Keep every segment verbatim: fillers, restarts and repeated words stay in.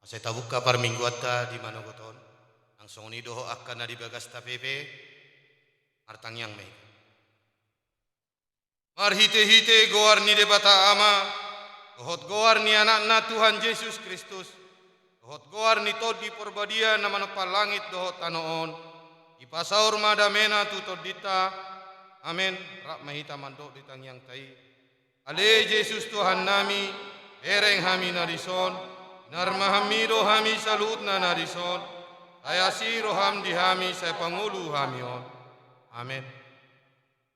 Sai tabungka parmingguanta di manogot on, nang songon i dohot angka na di bagasta pe, martangiang ma hita. Marhitehite goar ni Debata Ama, dohot goar ni Anakna Tuhan Jesus Kristus, dohot goar ni Tondi Parbadia na manompa langit dohot tano on, dipasaor ma damena tu tondinta. Amen. Rap ma hita mandok di tangiangta i. Ale Jesus Tuhannami, bereng hami na dison, inarma hami do hami saluhutna na dison, sai asi roham di hami, sai pangolu hami on. Amen.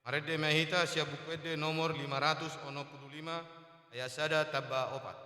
Marende ma hita sian Buku Ende nomor lima ratus onom pulu lima, ayat sada tamba opat.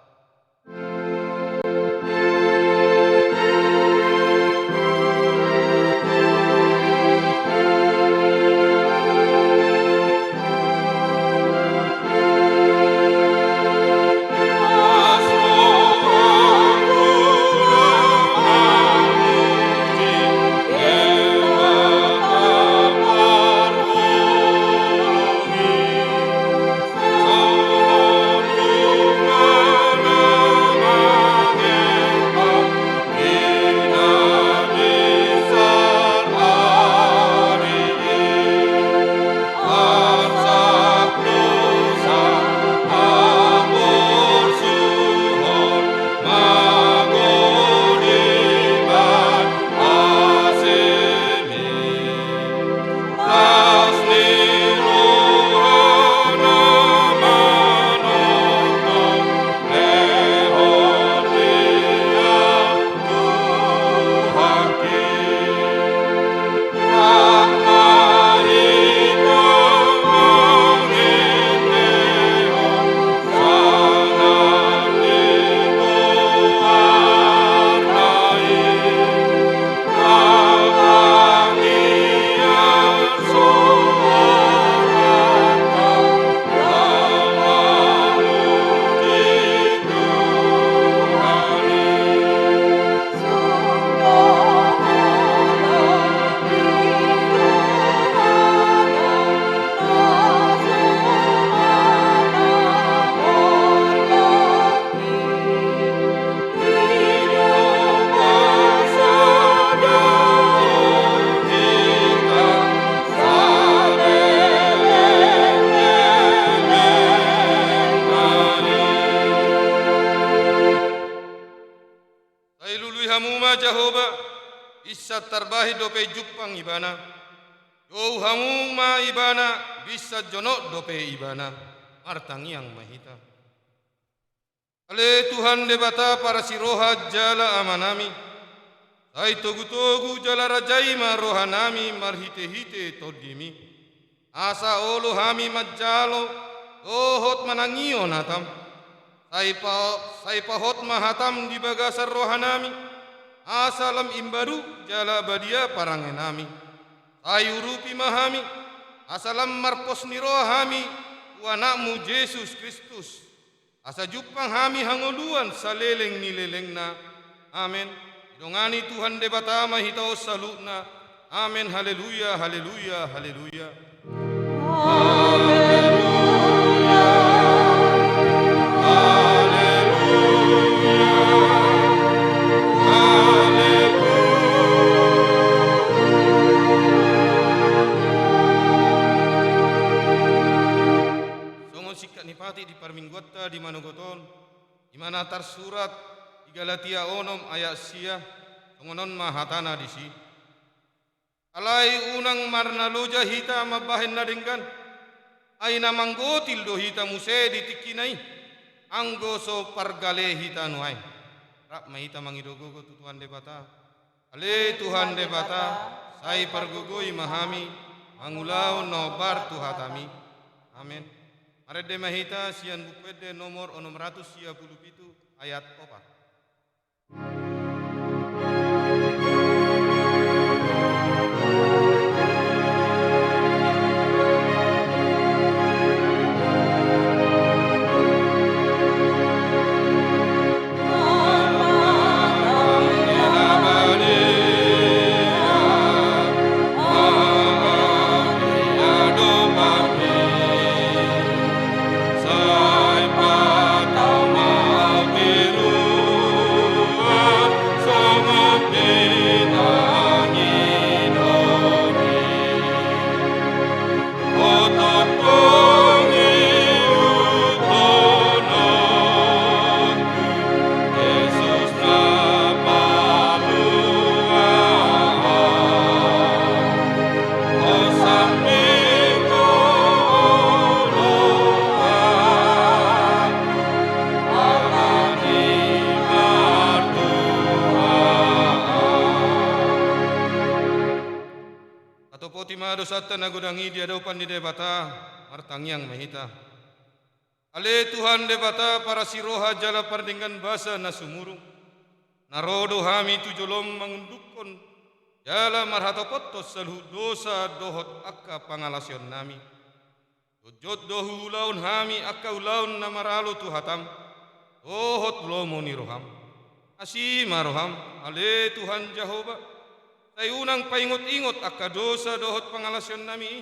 Sai lului hamu ma Jahowa, binsan tarbahen dope jumpang Ibana. Jou hamu ma Ibana, binsan jonok dope Ibana. Martangiang ma hita. Ale Tuhan Debata parasiroha jala Amanami, sai togutogu jala rajai ma rohanami marhitehite Tondimi. Asa olo hami manjalo dohot manangihon hatam. Sai pa-, sai pahot ma hatam di bagasan rohanami, asa lam imbaru jala badia parangenami. Sai urupi ma hami, asa lam marpos ni roha hami tu Anakmu Jesus Kristus. Asa jumpang hami hangoluan saleleng ni lelengna. Amen. Didongani Tuhan Debata ma hita on saluhutna. Amen. Haleluya, haleluya, haleluya. Haleluya. Haleluya. Haleluya. Songon singkat ni patik di parmingguanta di manogot on, i ma na tarsurat di Galatia onom ayat sia, songon on ma hatana disi. Alai unang marnaloja hita mambahen na denggan, ai na manggotil do hita muse di tingkina i, anggo so pargale hita nuaeng. Rap ma hita mangido gogo tu Tuhan Debata. Ale Tuhan Debata, sai pargogoi ma hami, mangulahon na hombar tu hatami. Amen. Marende ma hita sian Buku Ende nomor onom ratus sia pulu pitu ayat opat. Sopoti ma dosanta na godang i di adopan ni Debata. Martangiang ma hita. Ale Tuhan Debata parasi roha jala pardenggan basa na sumurung, na ro do hami tu jolom mangundukhon jala marhatopothon saluhut dosa dohot angka pangalaosion nami. Jotjot do huulahon hami angka ulaon na maralo tu hatam dohot lomo ni roham. Asi ma roham, ale Tuhan Jahowa, sai unang paingotingot angka dosa dohot pangalaosion nami i.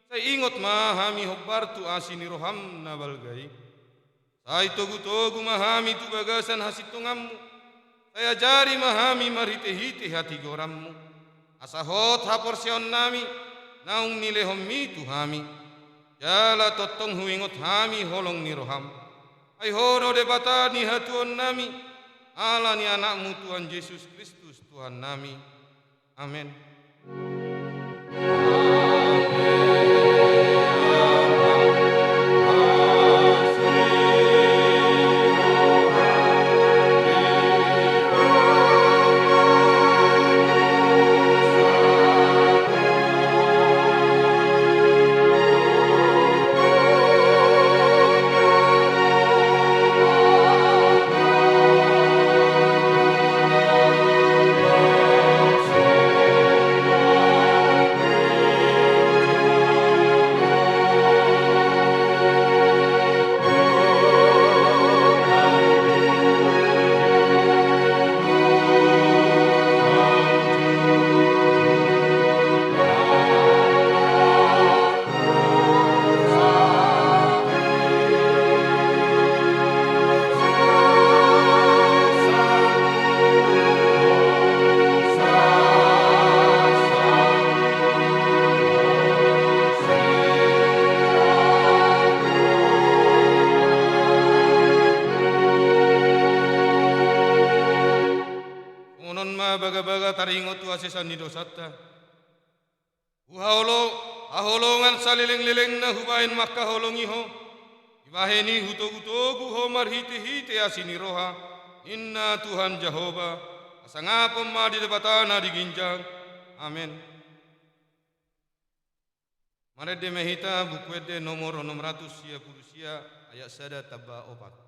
Sai ingot ma hami hombar tu asi ni roham na balga i. Sai togutogu ma hami tu bagasan hasintonganmu. Sai ajari ma hami marhitehite hatigoranmu, asa hot haporseaon nami naung nilehonmi tu hami. Jala tongtong huingot hami holong ni roham. Ai ho do Debata ni hatuaon nami, ala ni Anakmu Tuhan Jesus Kristus Tuhan nami. Amen. Songon on ma bagabaga taringot tu hasesaon ni dosanta. Huhaolo, haholongan salelenglelengna hubahen mangkaholongi ho, dibahen i hutogutogu ho marhitehite asi ni roha, ninna Tuhan Jahowa, hasangapon ma di Debata na di ginjang. Amen. Marende ma hita Buku Ende nomor onom ratus sia pulu sia, ayat sada tamba opat.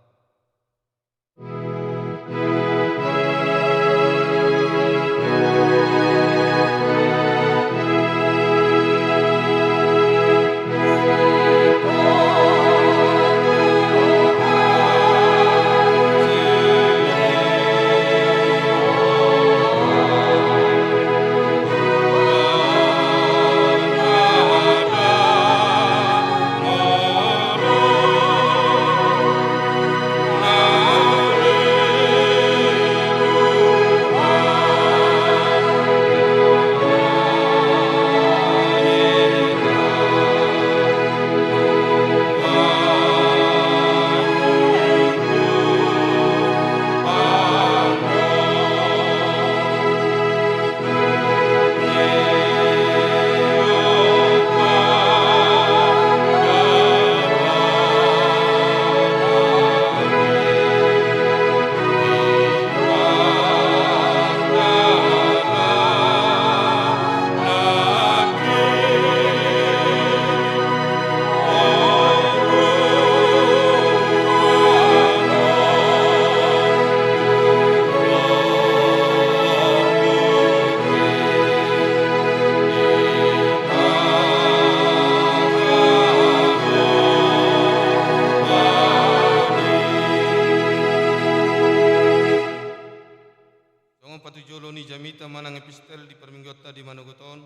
Songon patujolo ni jamita manang epistel di parmingguonta di manogot on,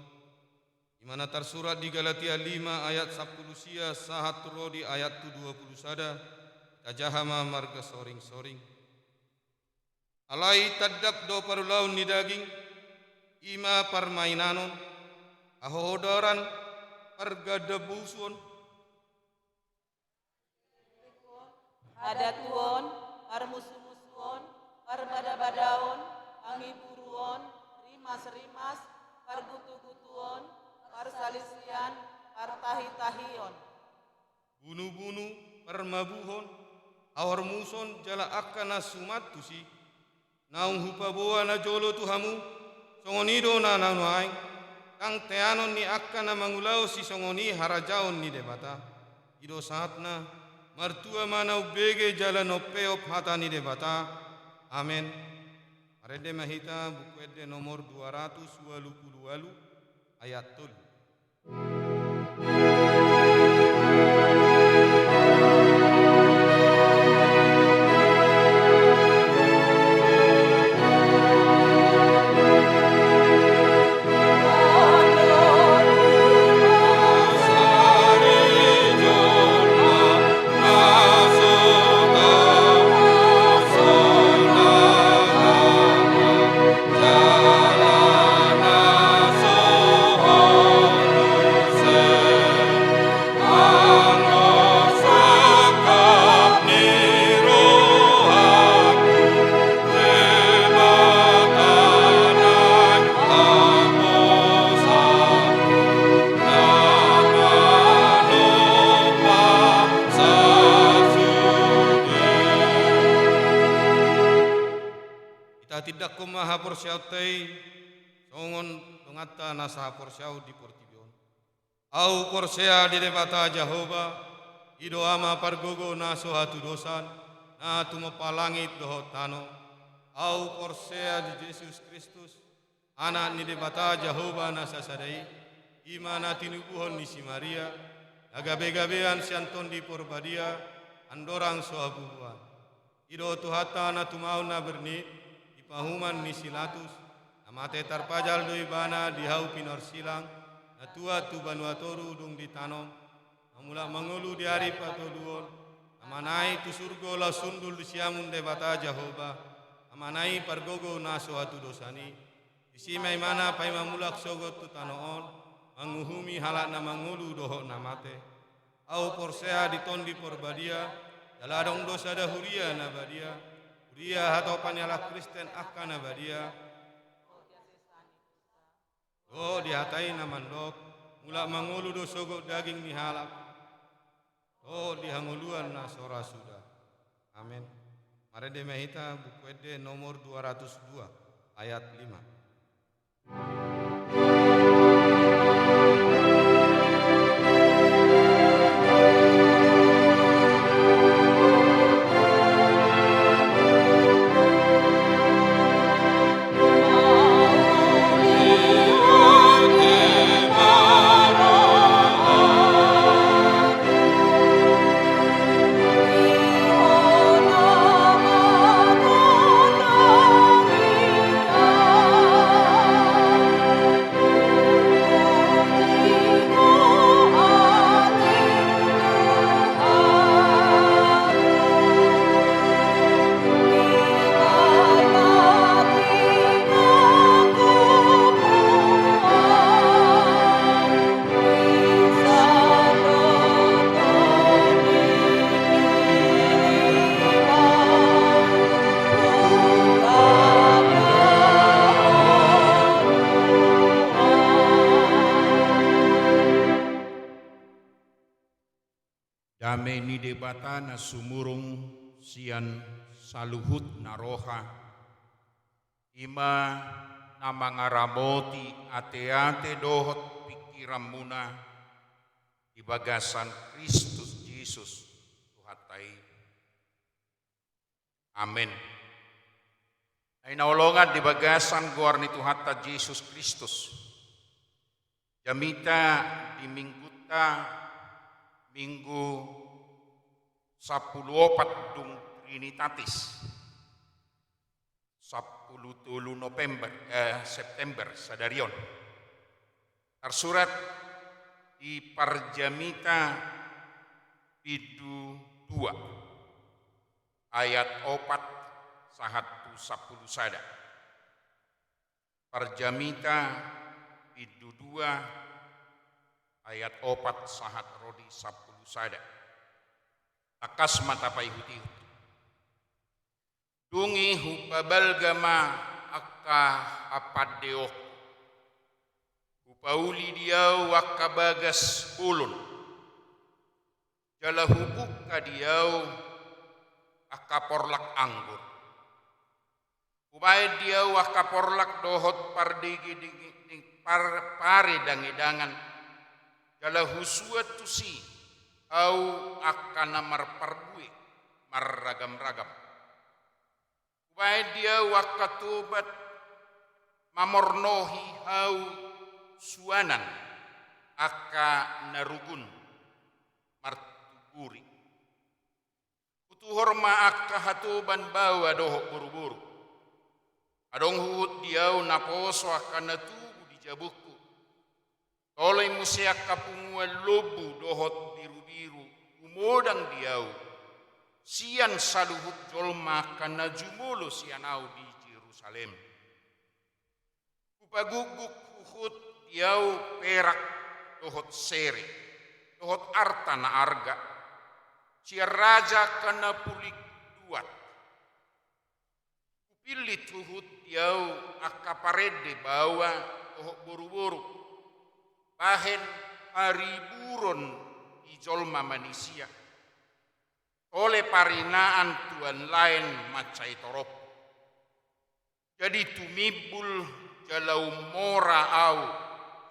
di mana tarsurat di Galatia lima ayat sampulu sia sahat tu ro di ayat tu dua pulu sada, tajaha ma marga soringsoring. Alai tandap do parulaon ni daging, i ma parmainanon, hahodoran, pargadabusuon, hadatuon, parmusumusuon, parbadabadaon, pangiburuon, rimasrimas, pargutugutuon, parsalisian, partahitahion, bunubunu, parmabuhon, hahormuson jala angka na suman tusi, naung hupaboa najolo tu hamu, songon i do na nuaeng. Ndang teanon ni angka na mangulahon sisongon i harajaon ni Debata. I do sahatna, martua ma na umbege jala na umpeop hata ni Debata. Amen. Marende ma hita Buku Ende nomor dua ratus ualu pulu ualu, ayat tolu. Hita tindanghon ma haporseaonta i songon donganta na sahaporseaon di portibi on. Ahu porsea di Debata Jahowa, i do Ama pargogo na so hatudosan, na tumompa langit dohot tano. Ahu porsea di Jesus Kristus, Anak ni Debata Jahowa na sasada i, i ma na tinubuhon ni si Maria, na gabegabean sian Tondi Porbadia, andorang so habubuhan. I do Tuhanta na tumao na bernit di pahuman ni si Latus, na mate tarpajal do ibana di hau pinorsilang, na tuat tu banua toru dung ditanom, na mulak mangolu di ari patoluhon, na manaek tu surgo laos hundul di siamun Debata Jahowa, Amana i pargogo na so hatudosan i, disi ma ibana paima mulak sogot tu tano on, manguhumi halak na mangolu dohot na mate. Ahu porsea di Tondi Porbadia, jala adong do sada huria na badia, huria hatopan ni halak Kristen angka na badia. Dohot di hata i na mandok, mulak mangolu do sogot daging ni halak, dohot di hangoluan na so ra suda. Amen. Marende ma hita Buku Ende nomor dua ratus dua, ayat lima. Dame ni Debata na sumurung sian saluhutna roha, i ma na mangaramoti ateate dohot pingkiranmuna di bagasan Kristus Jesus, Tuhanta i. Amen. Ai na hinaholongan di bagasan goar ni Tuhanta Jesus Kristus, jamita di minggunta, minggu sampulu opat dung Trinitatis, sampulu tolu November, eh, September sadari on. Tarsurat di Parjamita bindu dua, ayat opat sahat tu sampulu sada. Parjamita bindu dua, ayat opat sahat ro di sampulu sada. Tangkas ma tapaihutihut. Dung i hupabalga ma angka hapandeonku, hupauli di ahu angka bagas bolon, jala hubungka di ahu angka porlak anggur. Hubaen di ahu angka porlak dohot pardege-dege, par-, paredangedangan, jala husuan tusi ahu angka na marparbue marragamragam. Hubaen di ahu angka tobat mamornohi ahu suanan angka na rugun martuburi. Hutuhor ma angka hatoban baoa dohot boruboru. Adong huhut di ahu naposo angka na tubu di jabungku. Toloi muse angka punguan lombu dohot birubiru humodang di ahu sian saluhut jolma angka na jumolo sian ahu di Jerusalem. Hupagukguk huhut di ahu perak dohot sere, dohot arta na arga, sian raja angka na pulik duat. Hupillit huhut di ahu angka parende baoa dohot boruboru, bahen hariburon di jolma manisia. Tole parinaan tu na lain mansai torop. Jadi tumimbul jala ummora ahu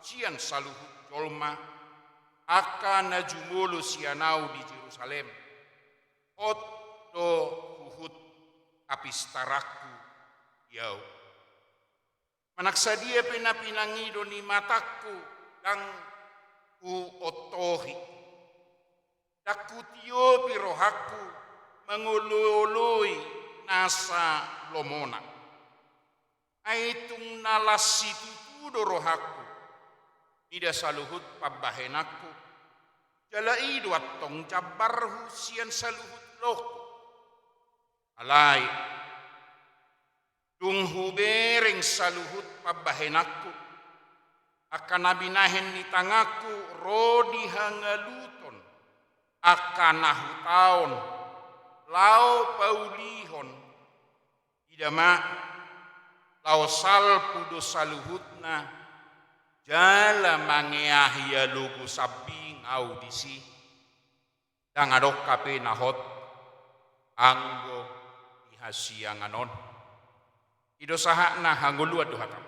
sian saluhut jolma angka na jumolo sian ahu di Jerusalem. Hot do huhut hapistaranku di ahu. Manang sadia pe na pinangido ni matangku ndang huontohi. Ndang hutiopi rohangku mangolooloi nasa lomona. Ai tung na las situtu do rohangku mida saluhut pambahenanku, jala i do antong jambarhu sian saluhut ulaonku. Alai dung hubereng saluhut pambahenanku, angka na binahen ni tanganku ro di hangaluton, angka na hutaon laho paulihon, ida ma, laho salpu do saluhutna, jala mangeahi alogo sambing ahu disi. Ndang adong hape na hot anggo di hasiangan on. I do sahatna, hangoluan do hataM.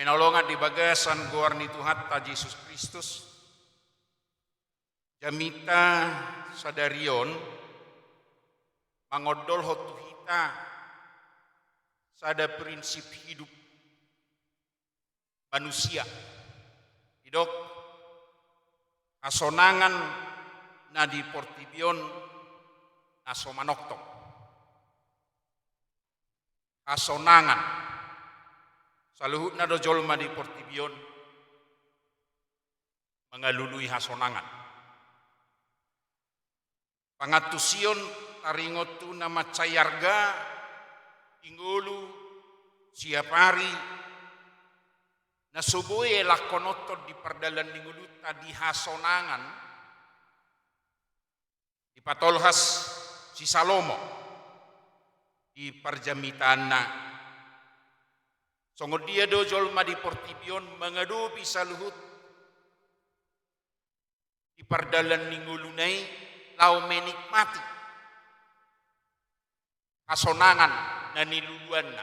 Hinaholongan di bagasan goar ni Tuhanta Jesus Kristus, jamita sadari on mangondolhon tu hita sada prinsip hidup manusia. Didok, hasonangan na di portibi on na so manongtong. Hasonangan. Saluhutna do jolma di portibi on mangalului hasonangan. Pangantusion taringot tu na mansai arga di ngolu siapari, na so boi elangkononton di pardalan ni ngolunta di hasonangan, dipatolhas si Salomo di parjamitaanna. Songon dia do jolma di portibi on mangadopi saluhut di pardalan ni ngoluna i laho menikmati hasonangan na niluluanna.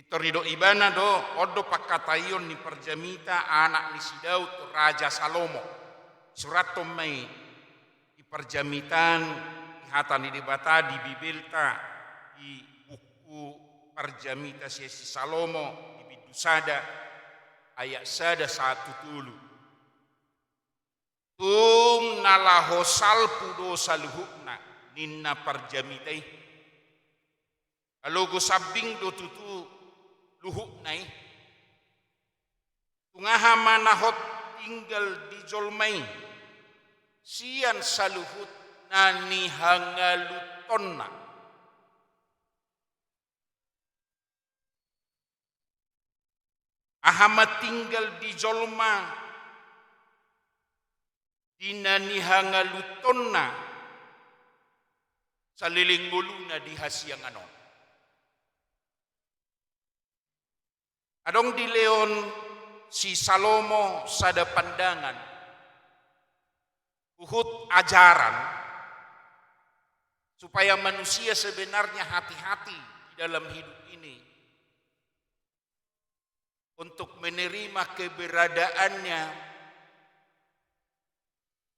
Pintor didok ibana do, on do pangkataion ni parjamita anak ni si Daud, Raja Salomo. Disurathon ma i di parjamitaan, di hata ni Debata, di Bibelta, di buku Parjamita sian si Salomo, di bindu sada, ayat sada sahat tu tolu. Tung na laho salpu do saluhutna, ninna parjamita i. Logos sambing do tutu luhutna i. Tung aha ma na hot tinggal di jolma i sian saluhut na nihangalutonna? Aha ma tinggal di jolma di na nihangalutonna saleleng ngoluna di hasiangan on? Adong dilehon si Salomo sada pandangan, huhut ajaran, supaya manusia sebenarnya hati-hati di dalam hidup ini untuk menerima keberadaannya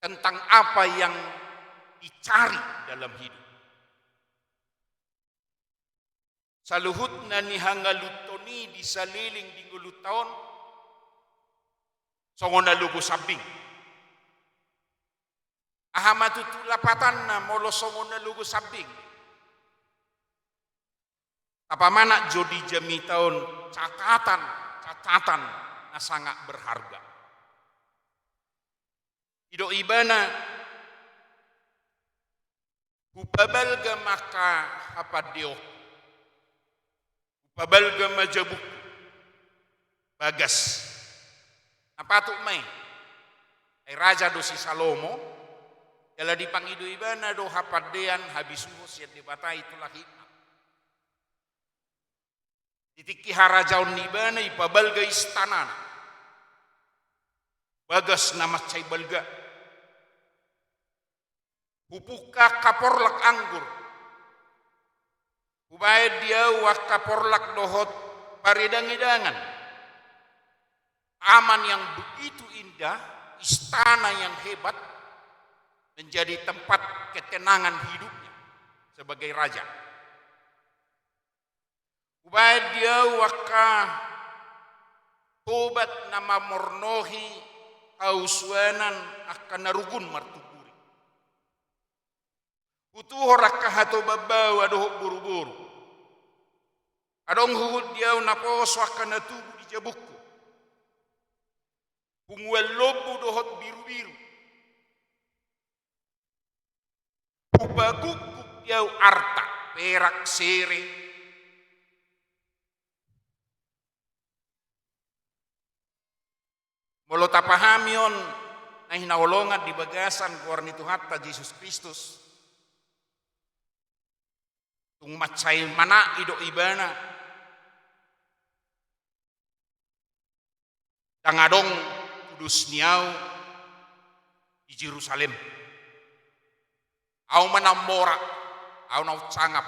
tentang apa yang dicari dalam hidup. Saluhut na nihangaluthon i di saleleng di ngolunta on songon na logos sambing. Aha ma tutu lapatanna molo songon na logos sambing? Tapamanat jo di jamita on catatan, catatan na sangat berharga. Didok ibana, hupabalga ma angka hapandeon, hupabalga ma jabungku, bagas. Na patut ma i. Ai raja do si Salomo, jala dipangido ibana do hapandean habisuhon sian Debata, itulah hikmat. Di tingki harajaon ni ibana, ipabalga istanana, bagas na mansai balga. Hupungka angka porlak anggur, hubaen di ahu angka porlak dohot paredangedangan. Taman yang begitu indah, istana yang hebat, menjadi tempat ketenangan hidupnya sebagai raja. Hubaen di ahu angka tobat na mamornohi hausuanan angka na rugun martumburi. Hutuhor angka hatoban baoa dohot boruboru. Adong huhut di ahu naposo angka na tubu di jabungku, punguan lombu dohot birubiru. Hupagukguk di ahu arta, perak, sere. Molo tapahami on na hinaholongan di bagasan goar ni Tuhanta Jesus Kristus, tung mansai manat, didok ibana, ndang adong tudos ni ahu di Jerusalem. Ahu ma na ummora, ahu na unsangap,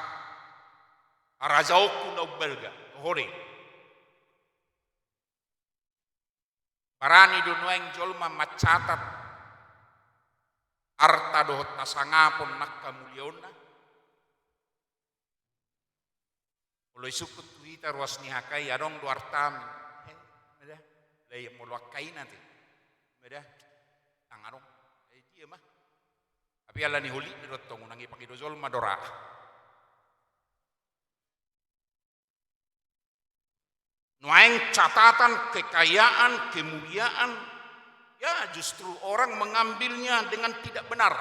harajaonku na umbalga. Toho do i. Barani do nuaeng jolma mancatat arta dohot hasangapon nang hamuliaonna? Molo isungkun tu hita ruas ni H K I, adong do artami? He, mada. Lah ia molo angka i nanti, mada, ndang adong. Eh, dia ma. Tapi ala ni holitna do antong, unang ipangido jolma do ra. Nuaeng catatan kekayaan, kemuliaan, ya, justru orang mengambilnya dengan tidak benar.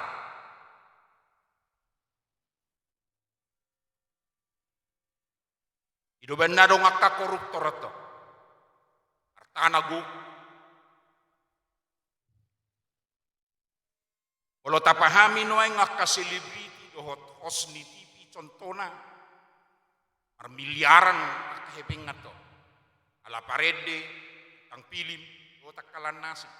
Ido baen na adong angka koruptor antong, artana gok. Molo tapahami nuaeng angka selebriti dohot host ni T V contohna, marmiliaran angka hepengna antong. Ala parende, tang pilim, dohot angka lan na asing.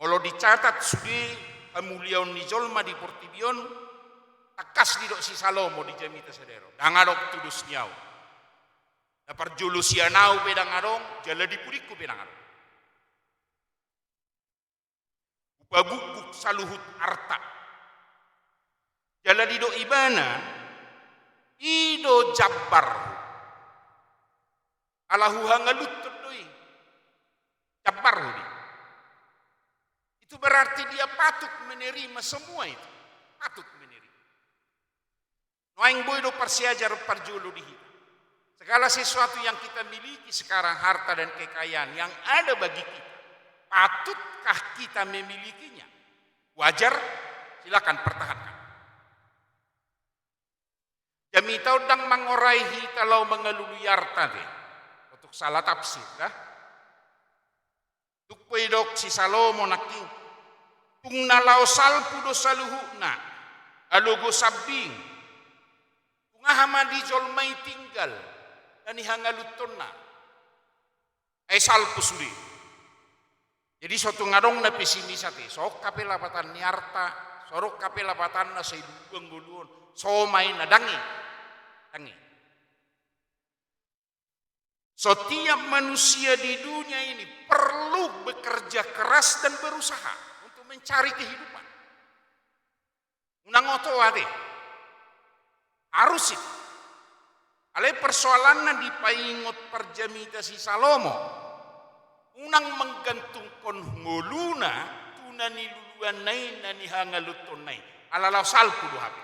Molo dicatat sude hamuliaon ni jolma di portibi on, Tangkas didok si Salomo di jamita sadari on, ndang adong tudos ni ahu. Na parjolo sian ahu pe ndang adong, jala di pudingku pe ndang adong. Hupagukguk saluhut arta. Jala didok ibana, i do jambarhu. Ala huhangaluthon do i. Jambarhu do i. Itu berarti dia patut menerima semua itu. Patut menerima. Nuaeng boi do parsiajar parjolo di hita. Segala sesuatu yang kita miliki sekarang, harta dan kekayaan yang ada bagi kita, patutkah kita memilikinya? Wajar, silakan pertahankan. Jamita on ndang mangorai hita laho mangalului arta be. Otuk salah tafsir da. Tung pe didok si Salomo nangkin, tung na laho salpu do saluhutna, alogo sambing. Tung aha ma di jolma i tinggal na nihangaluthonna? Ai salpu sude. Jadi so tung adong na pesimis ate, so adong hape lapatan ni arta, so adong hape lapatanna sai lumobi ngolu on, so ma i na, ndang i. Ndang i. Setiap manusia di dunia ini perlu bekerja keras dan berusaha untuk mencari kehidupan. Unang oto ate. Harus itu. Alai persoalanna dipaingot parjamita si Salomo. Unang menggantungkan ngoluna tu na niluluanna i, na nihangaluthonna i. Ala laho salpu do hape.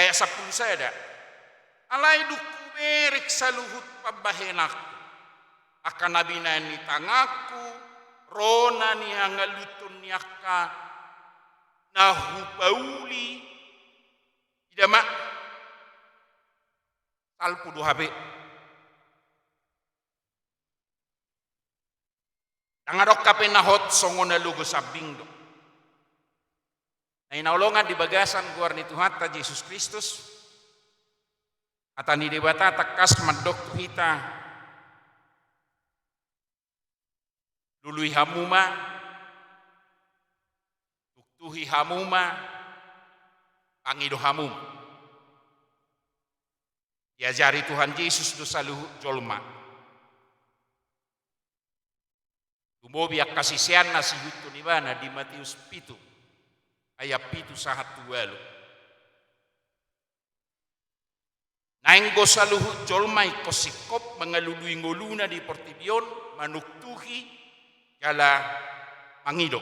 Ayat sampulu sada. Alai dung hubereng saluhut pambahenanku, angka na binahen ni tanganku, ro na nihangaluthon ni angka na hupauli, ida ma, salpu do hape. Ndang adong hape na hot songon alogo sambing do. Na hinaholongan di bagasan goar ni Tuhanta Jesus Kristus, hata ni Debata tangkas mandok tu hita, lului hamu ma, tuktuhi hamu ma, pangido hamu ma. Diajari Tuhan Jesus do saluhut jolma. Lumobi angka siseanna siihuthon ibana di Mateus pitu, ayat pitu sahat tu ualu. Naeng do saluhut jolma ingkon singkop mangalului ngoluna di portibi on, manuktuhi jala mangido.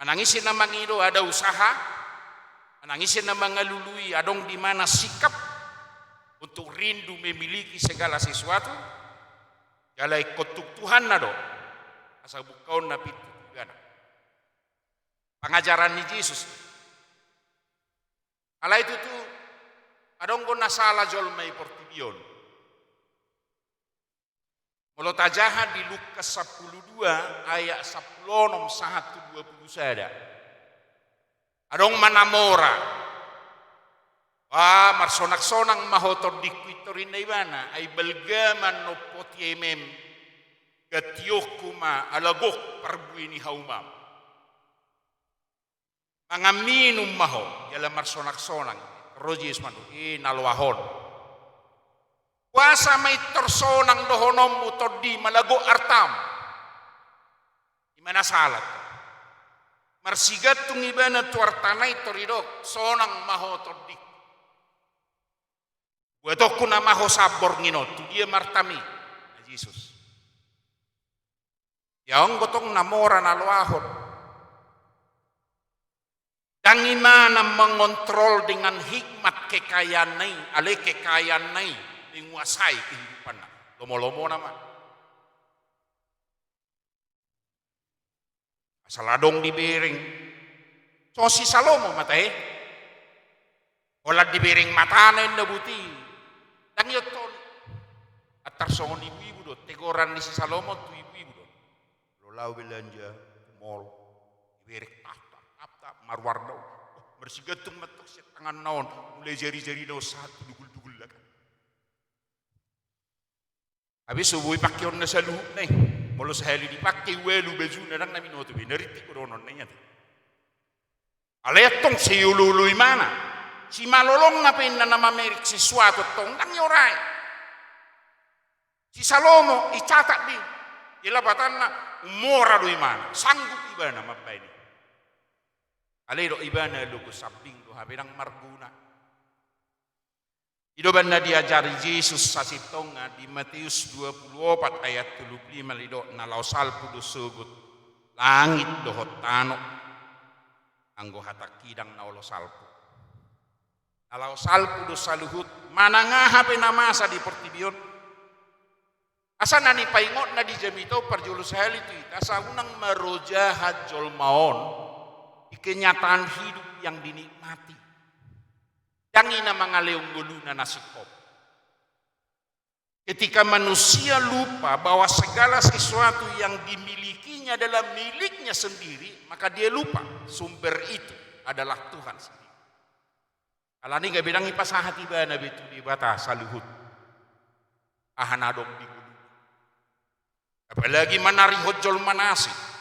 Manang ise na mangido, ada usaha, manang ise na mangalului, adong di mana sikap untuk rindu memiliki segala sesuatu, jala ingkon tung Tuhanna do asa bungkaonna pintu tu ibana. Pangajaran ni Jesus. Alai tutu, adong do na sala jolma i portibi on. Molo tajaha di Lukas sampulu dua ayat sampulu onom sahat tu dua pulu sada. Adong ma na mora. Wah, marsonang-sonang ma ho tondingku, intor ninna ibana, ai balga ma nompo ti emem, gantionku ma ala gok parbue ni haumam. Mangan minum ma ho, jala marsonang-sonang. Ro Jesus mandok, i na loas on. Boasa ma intor sonang dohononmu tondi, ala gok artam? I ma na sala. Marsigantung ibana tu artana, intor didok, sonang ma ho tondi. Buatonku nama ho sambor ninna on, tu dia ma artam i? Na Jesus. Ia on gotong na mora na loas on. Ndang imana mengontrol dengan hikmat kekayaanna i, alai kekayaanna i menguasai kehidupanna. Lomo-lomona ma. Asal adong dibereng. Songon si Salomo ma tahe. Holan dibereng matana inna buti. Ndang iontol. Antar songon ibu-ibu do, tegoran ni si Salomo tu ibu-ibu do. Molo laho belanja tu mall, dibereng tap, tap, tap, tap, marwarna on. Oh, marsigantung ma tong sian tanganna on, mulai jari-jarina on sahat tu dugul-dugulna kan. Hape so boi pangkeonna saluhutna i. Molo sahali dipangke ualu bajuna, ndang na binoto be, na rintik do dohononna i ate. Alai antong sai olo-olo ibana. Simalolongna pe inna na mamereng sesuatu antong ndang iorai. Si Salomo icatat be. Di lapatanna, umora do ibana, sanggup ibana mambaen i. Alai didok ibana, logo sambing do hape, ndang marguna. I do umbahen na diajari Jesus sasintongna di Mateus dua pulu opat ayat tolu pulu lima, didok, na laho salpu do sogot langit dohot tano anggo hatangki ndang na olo salpu. Na laho salpu do saluhut manang aha pe na masa di portibi on. Asa na nipaingotna di jamita on parjolo sahali tu hita, asa unang marojahan jolma on di kenyataan hidup yang dinikmati. Ndang i na mangalehon ngoluna na singkop. Ketika manusia lupa bahwa segala sesuatu yang dimilikinya adalah miliknya sendiri, maka dia lupa sumber itu adalah Tuhan sendiri. Alani i gabe ndang ipasahat ibana be tu Debata saluhut aha na adong di ngoluna. Apalagi manarihon jolma na asing.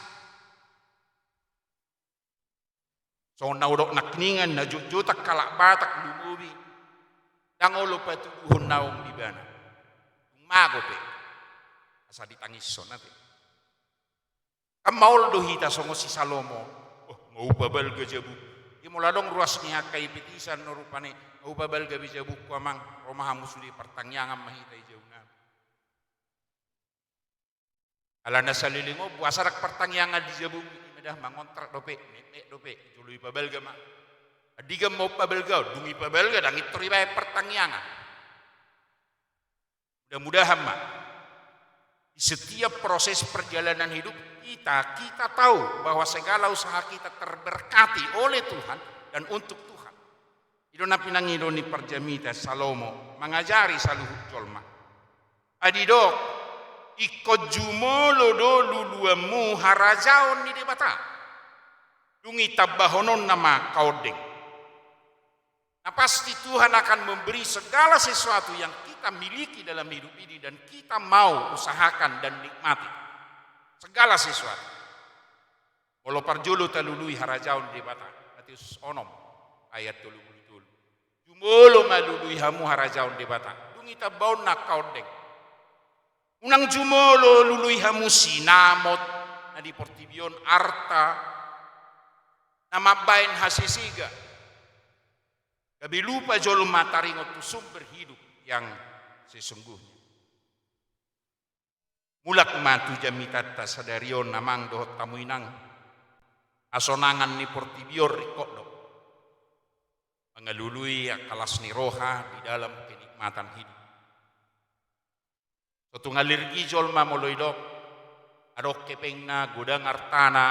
Songon na hudok nangkiningan, na jotjot halak Batak lumobi ndang olo patuduhon naung di ibana. Tung mago pe asa ditangishon ate. Kan maol do hita songon si Salomo. Oh, nga hupabalga jabungku. Ia molo adong ruas ni angka i pe, tisa annon rupani, nga hupabalga be jabungku amang, ro ma hamu sude, partangiangan ma hita i jabunami. Ala na saleleng on boasa ndang partangiangan di jabungku, ima da mangontrak dope, metmet dope, jolo ipabalga ma. Andigan ma hupabalga, dung ipabalga ndang intor ibaen partangiangan. Mudah-mudahan ma di setiap proses perjalanan hidup kita, kita tahu bahwa segala usaha kita terberkati oleh Tuhan dan untuk Tuhan. I do na pinangido ni parjamita Salomo mangajari saluhut jolma. Ai didok, ingkon jumolo do luluanmu harajaon ni Debata. Dung i tambahononna ma angka ondeng. Na pasti Tuhan akan memberi segala sesuatu yang kita miliki dalam hidup ini dan kita mau usahakan dan nikmati. Segala sesuatu. Molo parjolo talului harajaon Debata, Mateus onom ayat tolu pulu tolu. Jumolo ma lului hamu harajaon Debata. Dung i tambahonna angka ondeng. Unang jumolo lului hamu sinamot na di portibi on, arta na mambaen hasesega. Gabe lupa jolma taringot tu sumber hidup yang sesungguhnya. Mulak ma tu jamitanta sadari on amang dohot hamu inang. Hasonangan ni portibi on ringkot do mangalului angka las ni roha di dalam kenikmatan hidup. So tung alergi jolma molo idok, adong hepengna, godang artana,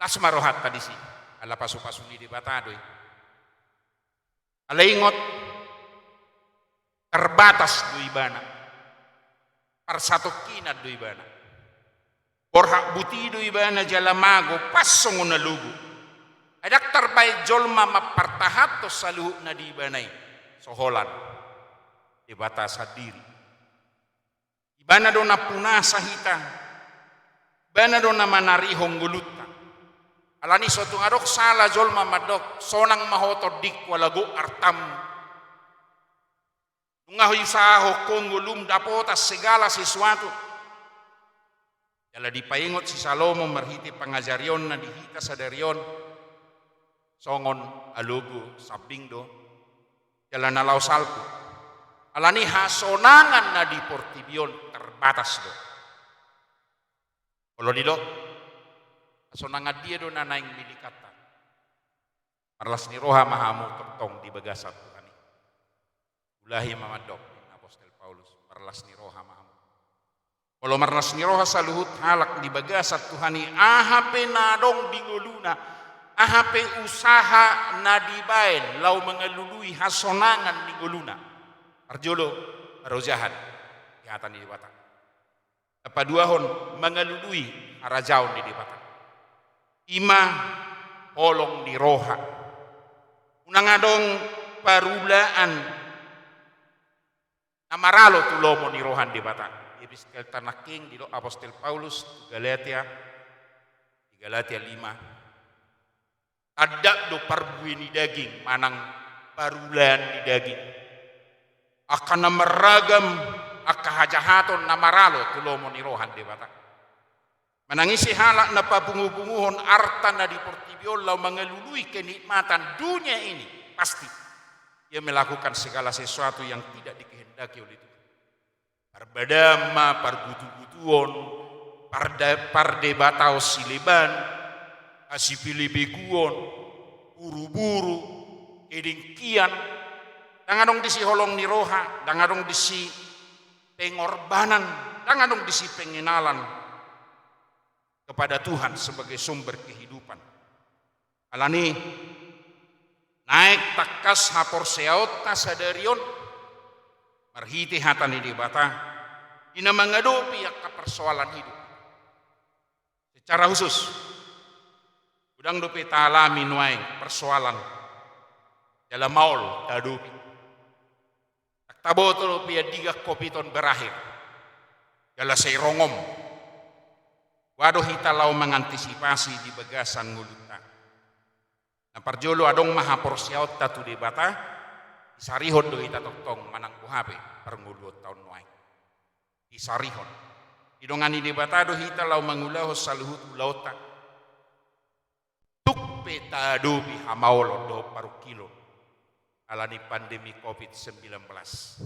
las ma rohanta disi. Ala pasu-pasu ni Debata do i. Alai ingot, terbatas do ibana. Parsatongkinan do ibana. Borhat buti do ibana jala mago, pas songon na logo. Ai ndang tarbaen jolma mampartahanhon saluhutna di ibana i. So holan. Debata sandiri. Ibana do na punasa hita. Ibana do na manarihon ngolunta. Alani so tung adong sala jolma mandok, sonang ma ho tondingku ala gok artam. Nunga huusahahon ho ngolum dapotan segala sesuatu. Jala dipaingot si Salomo marhite pangajarionna di hita sadari on. Songon alogo sambing do. Jala na laho salpu. Alani hasonangan na di portibi on terbatas do. Molo didok, hasonangan dia do na naeng milikanta. Marlas ni roha ma hamu tongtong di bagasan Tuhan i. Ulahi ma mandok ninna apostel Paulus, marlas ni roha ma hamu. Molo marlas ni roha saluhut halak di bagasan Tuhan i, aha pe na adong di ngoluna, aha pe usaha na dibaen laho mangalului hasonangan ni ngoluna, parjolo, marojahan di hata ni Debata. Na paduahon, mangalului harajaon ni Debata. Ima holong ni roha. Unang adong parulaan na maralo tu lomo ni roha ni Debata. Di epistelta nangkin didok apostel Paulus tu Galatia, di Galatia lima. Tanda do parbue ni daging manang parulaan ni daging. Angka na marragam angka hajahaton na maralo tu lomo ni roha ni Debata. Manang ise halak na papungupunguhon arta na di portibi on laho mangalului kenikmatan dunia ini, pasti ia melakukan segala sesuatu yang tidak dikehendaki oleh Tuhan. Parbadaan ma, pargutugutuon, parda-, pardebataon sileban, hasipelebeguon, buruburu, kedengkian, ndang adong disi holong ni roha, ndang adong disi pengorbanan, ndang adong disi pengenalan kepada Tuhan sebagai sumber kehidupan. Alani, naeng tangkas haporseaonta sadari on marhite hata ni Debata, di na mangadopi angka persoalan hidup. Secara khusus, godang dope taalami nuaeng persoalan jala maol taadopi. Ndang taboto dope andigan covid on berakhir jala sai rongom. Boha do hita laho mangantisipasi di bagasan ngolunta? Na parjolo, adong ma haporseaonta tu Debata, disarihon do hita tongtong manang boha pe parngoluonta on nuaeng. Disarihon. Didongani Debata do hita laho mangulahon saluhut ulaonta. Tung pe taadopi hamaolon dohot parungkilon ala ni pandemi covid sembilan belas.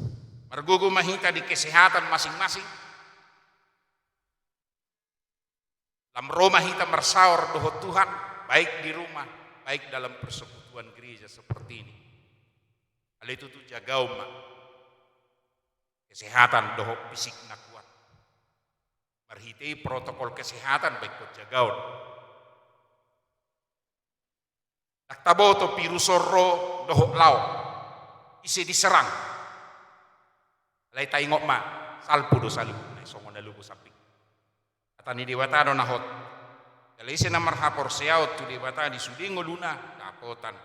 Margogo ma hita di kesehatan masing-masing. Lam ro ma hita marsaor dohot Tuhan, baik di rumah, baik dalam persekutuan gereja seperti ini. Alai tutu jagaon ma kesehatan dohot fisik na kuat. Marhite protokol kesehatan baen jagaon. Ndang taboto virus on ro dohot laho, ise diserang. Alai taingot ma, salpu do saluhutna, songon na lobo sambing. Hata ni Debata do na hot. Jala ise na marhaporseaon tu Debata, di sude ngoluna dapotan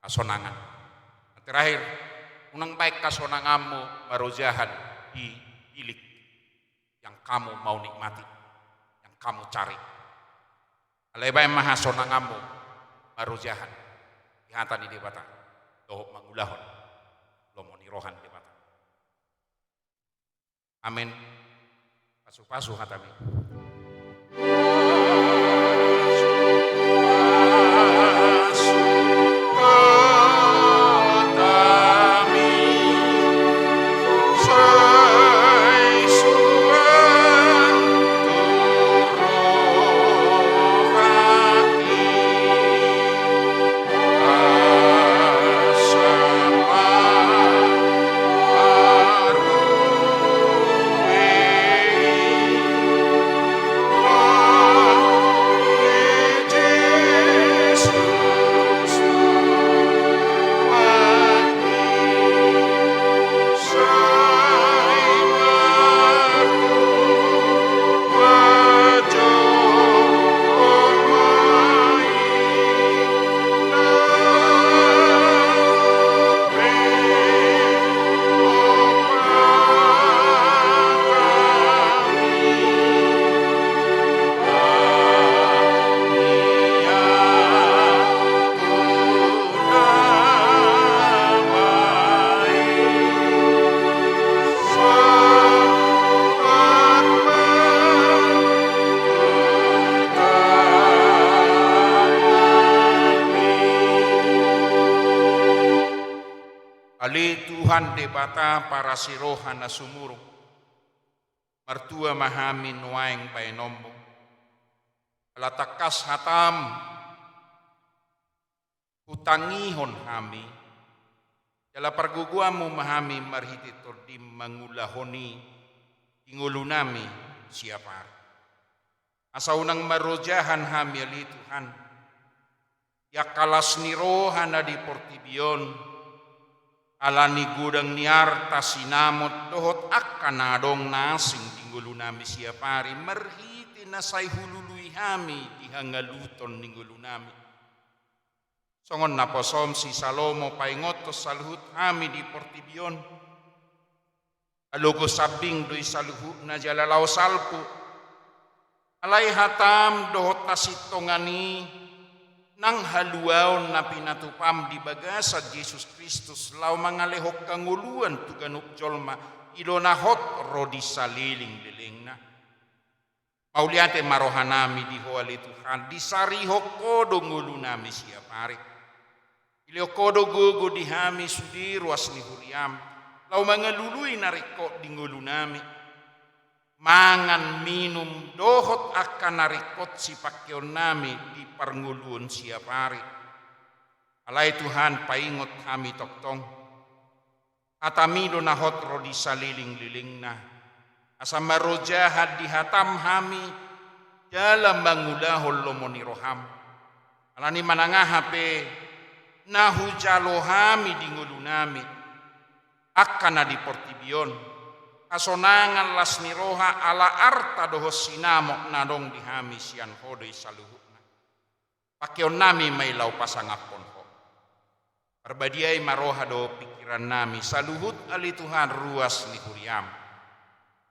hasonangan. Terakhir, unang baen hasonanganmu marojahan di bilik yang kamu mau nikmati, yang kamu cari. Alai baen ma hasonanganmu marojahan di hata ni Debata dohot mangulahon lomo ni roha ni Debata. Amen. Pasu-pasu hataMi. Ale Tuhan Debata parasi roha na sumurung, martua ma hami nuaeng baenonmu. Ala tangkas hataM hutangihon hami, jala pargogoanmu ma hami marhite TondiM mangulahon i di ngolunami siap ari. Asa unang marojahan hami ale Tuhan, di angka las ni roha na di portibi on, ala ni godang ni arta sinamot dohot angka na adong na asing di ngolunami siap ari, marhite na sai hulului hami di hangaluton ni ngolunami. Songon naposoM si Salomo paingothon saluhut hami di portibi on. Alogo sambing do i saluhutna jala laho salpu. Alai hataM dohot hasintongan i nang haluaon na pinatupam di bagasan Jesus Kristus laho mangalehon hangoluan tu ganup jolma, i do na hot ro di salelenglelengna. Mauliate ma rohanami di Ho ale Tuhan, disarihon Ho do ngolunami siap ari. Dilehon Ho do gogo di hami sude ruas ni huriam, laho mangalului na ringkot di ngolunami. Mangan, minum, dohot angka na ringkot sipangkeonnami di parngoluon siap ari. Alai Tuhan, paingot hami tongtong. Hatami do na hot ro di salelenglelengna. Asa marojahan di hatam hami, jala mangulahon lomo ni roham. Alani manang aha pe, na hujalo hami di ngolunami. Angka na di portibi on, hasonangan las ni roha ala arta dohot sinamot na adong di hami sian Ho do i saluhutna. Pangkeonnami ma i laho pasangaphon Ho. Parbadiai ma roha dohot pingkirannami, saluhut ale Tuhan ruas ni huriam.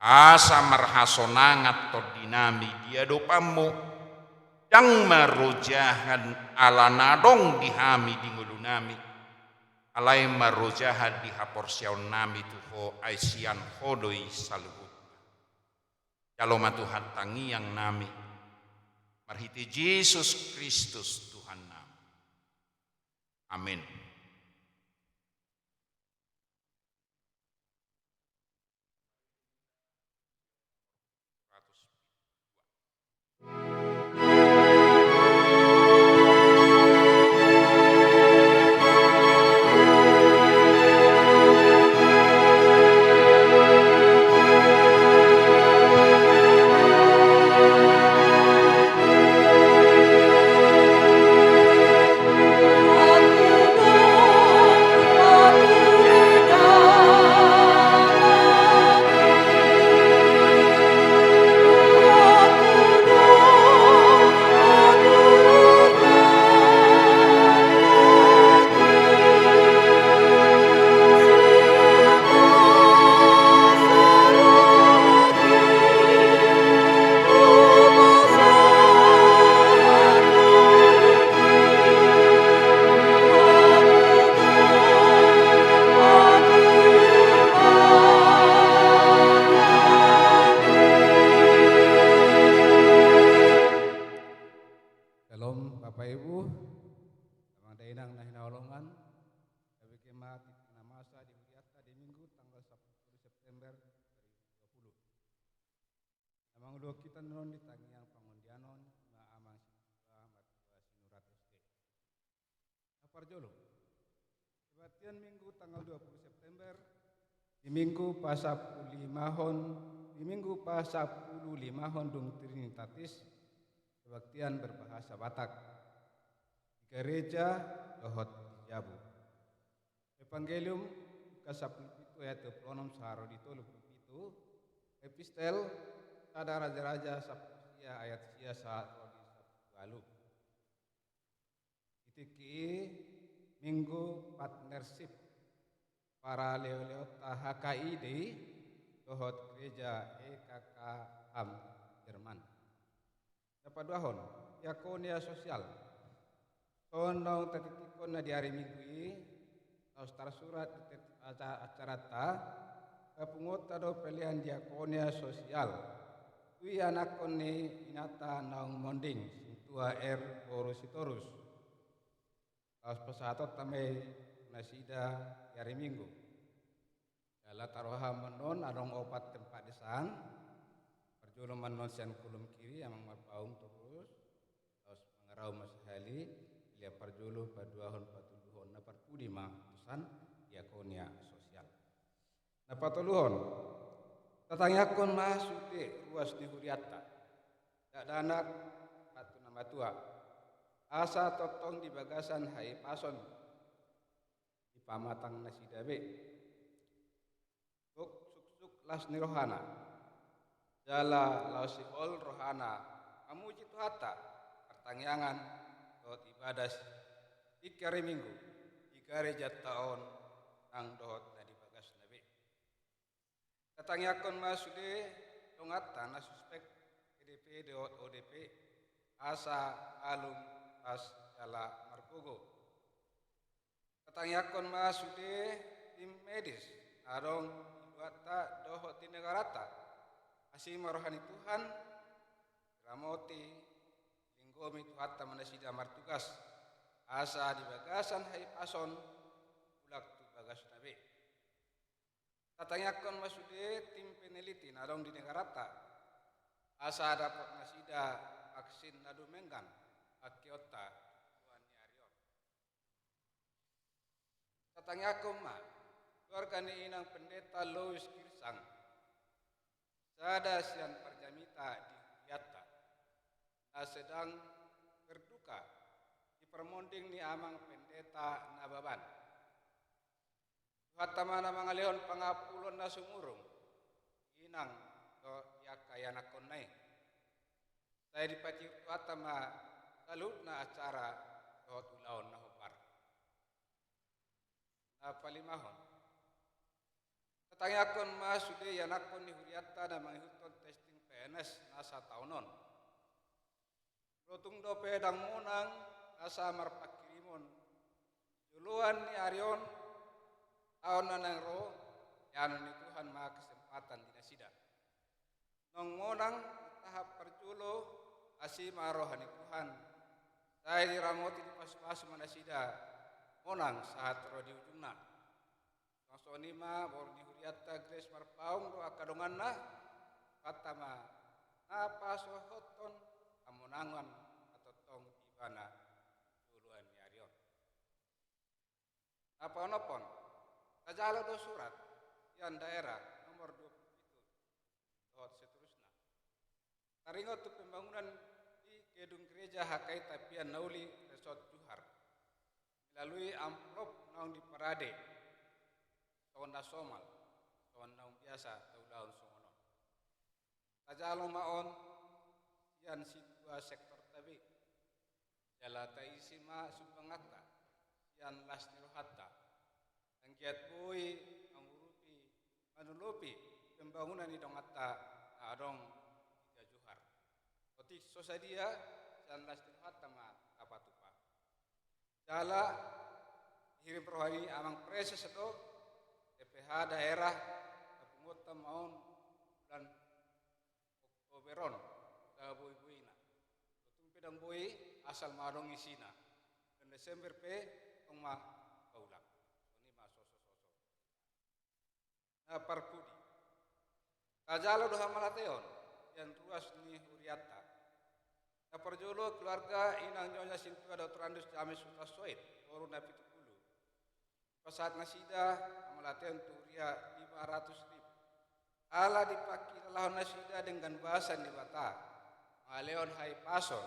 Asa marhasonangan tondinami di adopanmu, ndang marojahan ala na adong di hami di ngolunami. Alai marojahan di haporseaonnami tu Ho, ai sian Ho do i saluhutna. Jalo ma Tuhan tangiangnami. Marhite Jesus Kristus Tuhannami. Amin. Syalom, Bapak Ibu, amang dainang na hinaholongan, gabe ma tingki na masa di hurianta di Minggu tanggal sampulu September dua ribu dua puluh. Na mangulahon hita annon di tangiang pangondianon, ma amang sintua martua Sinurat S D. Na parjolo, kebaktian Minggu tanggal dua puluh September, di Minggu pasampululimahon, di Minggu pasampululimahon dung Trinitatis, kebaktian berbahasa Batak di gareja dohot di jabu. Evangelium Lukas sampulu pitu ayat dua puluh onom sahat ro di tolu pulu pitu, Epistel sada Raja-raja sampulu sia ayat sia sahat ro di sampulu ualu. Di tingki i Minggu Partnership, paraleoleonta H K I D dohot Gereja E K K Hamm Jerman. Na paduahon, diakonia sosial. Songon naung tatitikkon na di ari Minggu i, laos tarsurat di tertib aca-, acaranta, na punguanta do pelean diakonia sosial tu ianakhon ni inanta naung monding, Sintua R boru Sitorus. Laos pasahatonta ma i tu nasida di ari Minggu. Jala taroha ma annon adong opat tempat di san, parjolo ma annon sian kolom kiri, amang marpaung torus, laos mangarau ma sahali, dilehon parjolo, paduahon, patoluhon, na parpudi ma tu san diakonia sosial. Na patoluhon, tatangiangkon ma sude ruas ni hurianta, dakdanak, sahat tu na matua, asa tongtong di bagasan hahipason dipamatang nasida be. Gok suksuk las ni rohana. Jala laos sihol rohana mamuji Tuhanta, martangiangan dohot ibadah tingki ari Minggu di garejanta on nang dohot na di bagasna be. Tatangiangkon ma sude donganta na suspek P D P dohot O D P, asa malum las jala margogo. Tatangiangkon ma sude tim medis na adong di luatta dohot di negarata. Asi ma roha ni Tuhan, ramoti, linggomi Tuhanta ma nasida martugas, asa di bagasan hahipason, mulak tu bagasna be. Tatangiangkon ma sude tim peneliti na adong di negarata, asa dapot nasida vaksin na dumenggan, angka ota, tuan ni ari on. Tatangiangkon ma keluarga ni inang pendeta Lois Girsang, sada sian parjamita di hurianta, na sedang berduka di parmonding ni amang pendeta Nababan. Tuhanta ma na mangalehon pangampulon na sumurung, inang dohot angka ianakkonna i. Sai dipatiur Tuhanta ma saluhutna acara dohot ulaon na hombar. Na palimahon. Tatangiangkon ma sude ianakkon ni hurianta na mangihuthon testing P N S na sataon on. Ro tung dope ndang monang asa marpangkirimon joloan ni ari on, taon na naeng ro, ianon ni Tuhan ma kesempatan di nasida. Naung monang tahap parjolo, asi ma roha ni Tuhan. Sai diramoti, dipasupasu ma nasida monang sahat ro di ujungna. Songon i ma boru ni hurianta Grace Marpaung dohot angka donganna, Tuhanta ma na pasohothon hamonangan na tongtong ibana joloan ni ari on. Na paonomhon, tajalo do surat sian daerah nomor dua puluh pitu dohot seterusna. Taringot tu pembangunan di gedung gereja H K I Tapian na Uli, Resort Johar, melalui amplop naung diparade, songon na somal, songon naung biasa taulahon songon on. Tajalo ma on sian sintua sektorta be. Jala taisi ma sumbanganta sian las ni rohanta. Anggiat boi mangurupi, manolopi pembangunan ni donganta na adong di Johar. Otik so sadia, sian las ni rohanta ma tapatupa. Jala dihirim roha ni amang preses do, P P H daerah, na punguanta ma on bulan Oktober on, saboiboina. Tung pe ndang boi, asal ma adong isina. Bulan Desember pe tong ma paulak. Songon i ma sosososo. Na parpudi. Tajalo do hamalateon sian ruas ni hurianta. Na parjolo keluarga inang Nyonya Sintua Doktorandus James Hutasoit, boru na pitu pulu. Pasahat nasida hamalateon tu huria lima ratus ribu. Ala dipangkilalahon nasida denggan basa ni Debata, mangalehon hahipason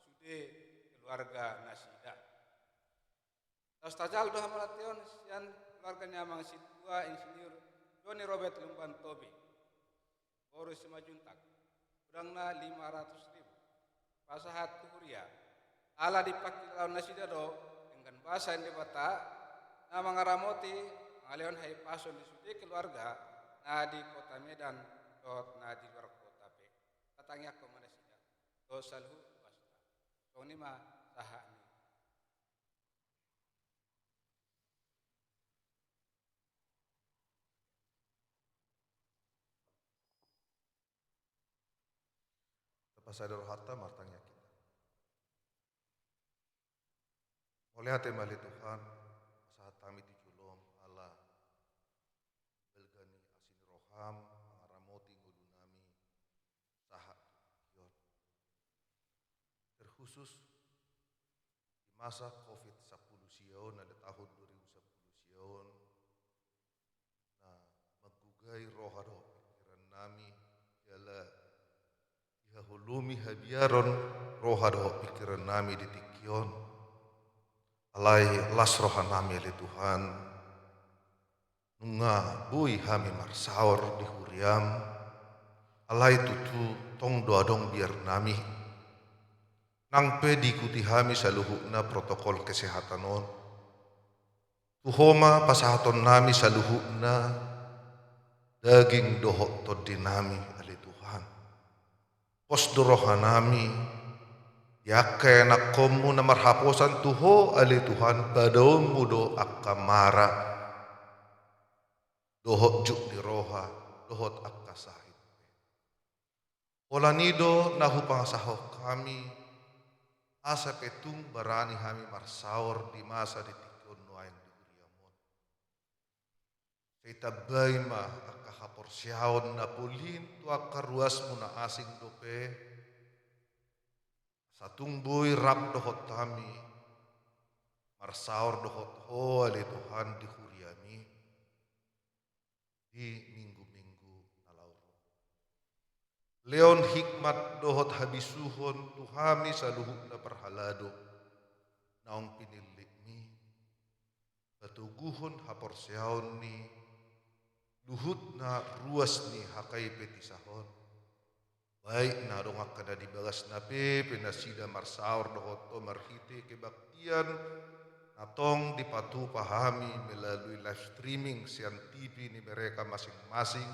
sude keluarga nasida. Laos tajalo do hamalateon sian keluarga ni amang sintua Insinyur Joni Robert Lumban Tobing, boru Simanjuntak, godangna lima ratus ribu. Pasahat tu huria. Ala dipangkilalahon nasida do denggan basa ni Debata, na mangaramoti, mangalehon hahipason di sude keluarga na di Kota Medan dohot na di luar kota pe. Tatangiangkon ma nasida dohot saluhut ruasna. Songon i ma sahat ni Tapasada rohanta, martangiang hita. Mauliate ma ale Tuhan, pasahat hami tu jolom ala balga ni asi ni roham, mangaramoti ngolunami, sahat tu tingki on. Terkhusus di masa covid sampulu sia on, na di tahun dua ribu sampulu sia on, na manggugai roha dohot pingkirannami, jala dihaholongi habiaron roha dohot pingkirannami di tingki on. Alai las rohanami ale Tuhan, nunga boi hami marsaor di huriam, alai tutu tong do adong biarnami. Nang pe diikuti hami saluhutna protokol kesehatan on, tu Ho ma pasahatonnami saluhutna daging dohot tondinami ale Tuhan. Pos do rohanami, Di angka ianakkonmu na marhaposan tu Ho ale Tuhan, padaonmu do angka mara dohot jut ni roha dohot angka sahit. Pola ni do na hupasahat hami, asa pe tung barani hami marsaor di masa di tingki on nuaeng di huriam on. Sai tambai ma angka haporseaon na polin tu angka ruasmu na asing dope, asa tung boi rap dohot hami marsaor dohot Ho ale Tuhan di huriami di minggu-minggu na laho ro. Lehon hikmat dohot habisuhon tu hami saluhutna parhalado naung pinillitmi, patoguhon haporseaon ni luhutna ruas ni H K I P T sahon, baik na adong angka na di bagasna pe, pe nasida marsaor dohot Ho marhite kebaktian na tong dipatupa hami melalui live streaming sian T V ni mereka masing-masing,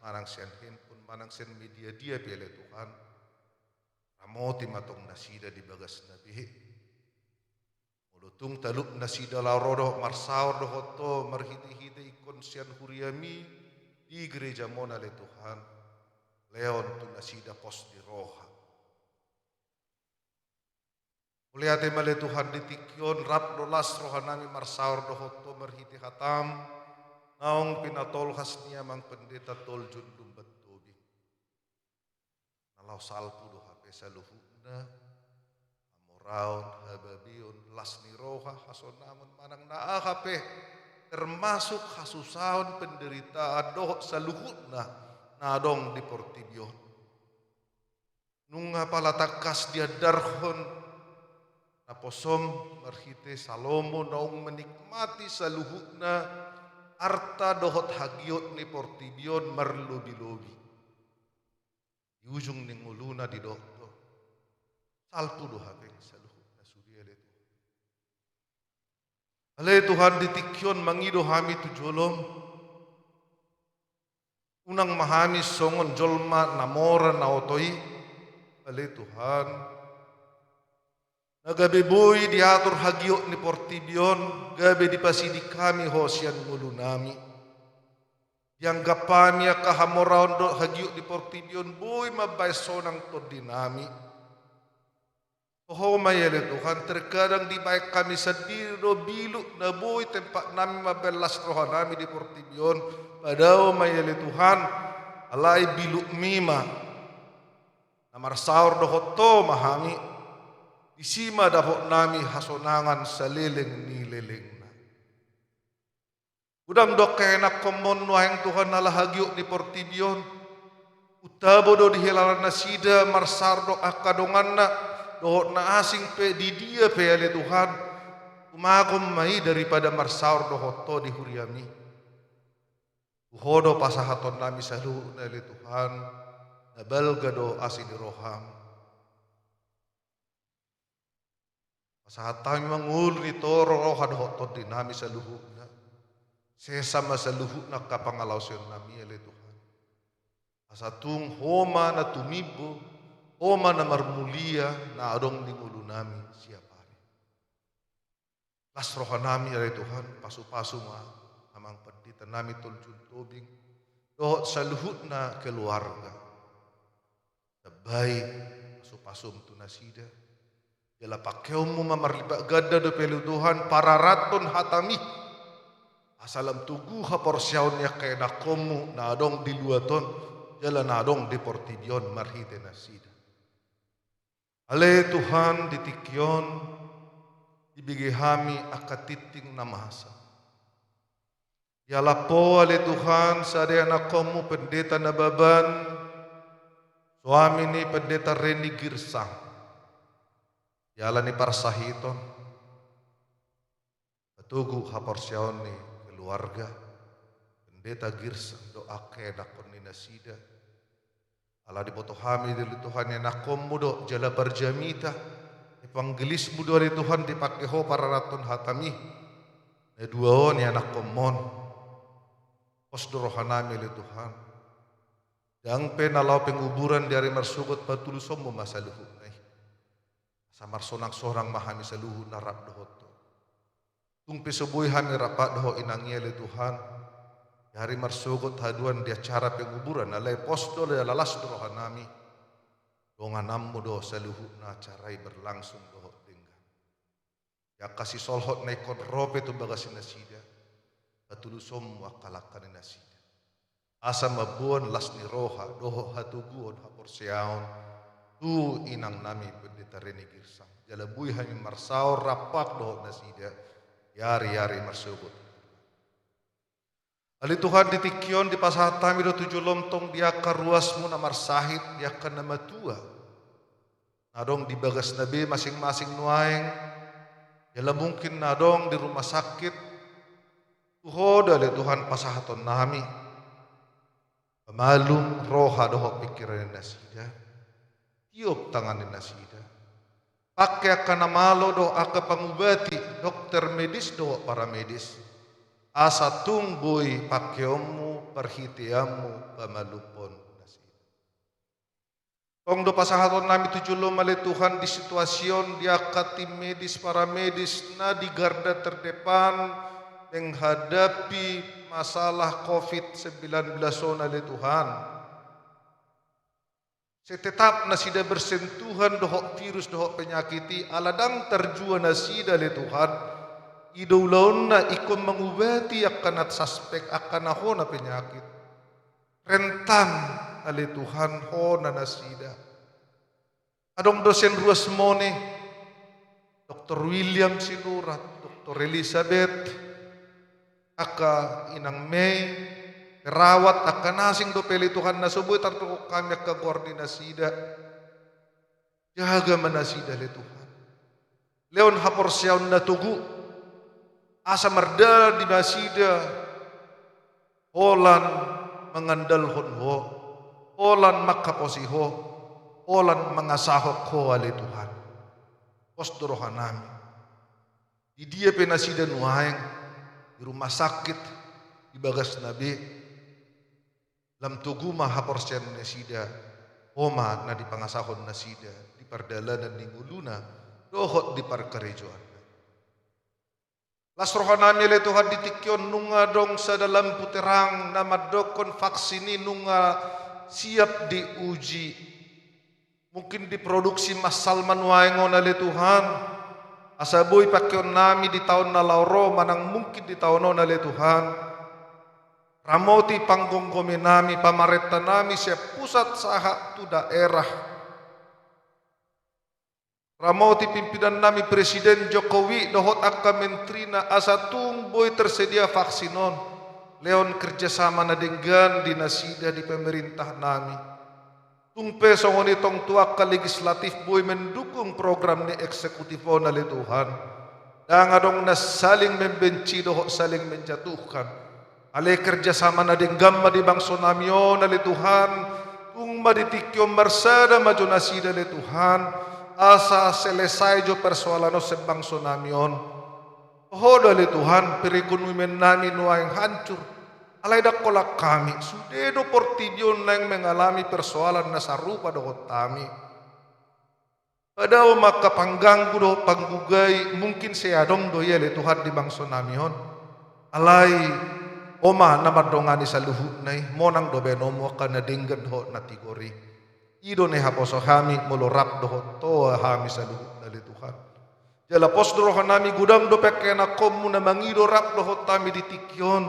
manang sian handphone, manang sian media dia pe ale Tuhan. Ramoti ma tong nasida di bagasna be. Molo tung talup nasida laho ro dohot marsaor dohot Ho marhite-hite ingkon sian huriami di gerejam on ale Tuhan, lehon tu nasida pos ni roha. Mauliate ma ale Tuhan di tingki on, rap do las rohanami marsaor dohot Ho marhite hatam naung pinatolhas ni amang pendeta Toljun Lumban Tobing. Na laho salpu do hape saluhutna hamoraon, hababeon, las ni roha, hasonangon, manang na aha pe, termasuk hasusaon, penderitaan dohot saluhutna na adong di portibi on. Nunga pala tangkas diandarhon naposom marhite Salomo naung menikmati saluhutna arta dohot hagiot ni portibi on marlobi-lobi. Di ujung ni ngoluna didok do, salpu do hape saluhutna sude ale Tuhan. Ale Tuhan, di tingki on mangido hami tu jolom, unang ma hami songon jolma na mora na oto i, ale Tuhan, na gabe boi diatur hagiot ni portibi on, gabe dipasidik hami Ho sian ngolunami. Dianggap hami angka hamoraon dohot hagiot ni portibi on boi mambahen sonang tondinami. Toho ma i ale Tuhan, terkadang dibahen hami sandiri do biluk na boi tempatnami mambahen las rohanami di portibi on. Padao ma i ale Tuhan, alai bilukmi ma na marsaor dohot Ho ma hami. Disi ma dapotnami hasonangan saleleng ni lelengna. Godang do angka ianakkonmu on nuaeng Tuhan ala hagiot ni portibi on. Untabo do dihilala nasida marsaor dohot angka donganna dohot na asing pe di dia pe ale Tuhan. Tumagon ma i daripada marsaor dohot Ho di huriami. Tu Ho do pasahatonnami saluhutna ale Tuhan, na balga do asi ni roham. Pasahat hami ma ngolu ni toru, roha dohot tondinami saluhutna. Sesa ma saluhutna angka pangalaosionnami ale Tuhan. Asa tung Ho ma na tumimbo, Ho ma na marmulia na adong di ngolunami siap ari. Las rohanami ale Tuhan, pasu-pasu ma amang panditanami Toljun Tobing dohot saluhutna keluarga. Tambai pasu-pasum tu nasida. Jala pakeonmu ma marlipat ganda dope ale Tuhan pararathon hatami. Asa lam togu haporseaon ni angka ianakkonmu na adong di luat on, jala na adong di portibi on marhite nasida. Ale Tuhan, di tingki on dibege hami angka tingting na masa. Dialap Ho ale Tuhan sada ianakkonmu Pendeta Nababan, suami ni Pendeta Reni Girsang. Dialap ni parsahiton, patogu haporseaon ni keluarga Pendeta Girsang dohot angka ianakkon ni nasida. Ala diboto hami ale Tuhan ianakkonmu do jala parjamita, evangelismu do ale Tuhan dipake Ho pararathon hatami. Na dua on ianakkonmu on. Pos do rohanami ale Tuhan. Ndang pe na laho penguburan di ari marsogot, patulusonmu ma saluhutna i. Asa marsonang-sonang ma hami saluhutna rap dohot Ho. Tung pe so boi hami rap dohot inang i ale Tuhan, di ari marsogot haduan di acara penguburan, alai pos do, alai las do rohanami, dongananmu do saluhutna acara i berlangsung dohot denggan. Di angka sisolhot na ingkon ro pe tu bagas nasida, hatulusonmu angka langka ni nasida. Asa mamboan las ni roha dohot hatoguon haporseaon tu inangnami Pendeta Reni Girsang. Jala boi hami marsaor rap dohot nasida di ari-ari marsogot. Ale Tuhan, di tingki on dipasahat hami do tu jolom tong di angka ruasmu na marsahit, di angka na matua na adong di bagasna be masing-masing nuaeng, jala mungkin na adong di rumah sakit. Tu Ho do ale Tuhan pasahatonnami. Pamalum roha dohot pingkiran ni nasida. Tiop tangan ni nasida. Pangke angka na malo dohot angka pangubati, dokter medis dohot paramedis, asa tung boi pangkeonmu, parhiteanmu pamalumhon nasida. Tong do pasahatonnami tu jolom ale Tuhan di situasi on, di angka tim medis, paramedis na di garda terdepan menghadapi masalah covid sembilan belas on ale Tuhan. Sai tetap nasida bersentuhan dohot virus dohot penyakit i, ala ndang tarjua nasida ale Tuhan. I do ulaonna ingkon mangubati angka na suspek, angka na hona penyakit. Rentan ale Tuhan hona nasida. Adong dosen ruas mone, dokter William Sinurat, dokter Elizabeth, angka inang Mei, perawat, angka na asing dope ale Tuhan na so boi tardok hami angka goar ni nasida. Jaga ma nasida ale Tuhan. Lehon haporseaon na togu, asa mardalan di nasida holan mangandalhon Ho, holan manghaposi Ho, holan mangasahon Ho ale Tuhan. Pos do rohanami. Di dia pe nasida nuaeng, di rumah sakit, di bagasna be, lam togu ma haporseaon nasida, Ho ma na dipangasahon nasida di pardalanan ni ngoluna dohot di parkarejoanna. Las rohanami ale Tuhan di tingki on nunga adong sada lampu terang na mandokkon vaksin i nunga siap diuji. Mungkin diproduksi massal ma nuaeng on ale Tuhan, asa boi pangkeonnami di taon na laho ro manang mungkin di taon on ale Tuhan. Ramoti panggomgominami, pamarentanami sian pusat sahat tu daerah. Ramoti pimpinannami Presiden Jokowi dohot angka menterina asa tung boi tersedia vaksin on. Lehon kerjasama na denggan di nasida di pemerintahnami. Tung pe songon i tong tu angka legislatif boi mendukung program ni eksekutif on ale Tuhan. Ndang adong na saling membenci dohot saling menjatuhkan. Alai kerjasama na denggan ma di bangsonami on ale Tuhan. Tung ma di tingki on marsada ma jo nasida ale Tuhan. Asa selesai jo persoalan on sian bangsonami on. Ho do ale Tuhan, perekonomiannami nuaeng hancur. Alai ndang holan hami, sude do portibi on naeng mengalami persoalan na sarupa dohot hami. Padao ma angka pangganggu dohot panggugai, mungkin sai adong do i ale Tuhan di bangsonami on. Alai Ho ma na mandongani saluhutna i, monang do baenonmu angka na denggan dohot na tigor i. I do na dihaposo hami molo rap dohot Ho hami saluhutna ale Tuhan. Jala pos do rohanami godang do pangkianakkonmu na mangido rap dohot hami di tingki on.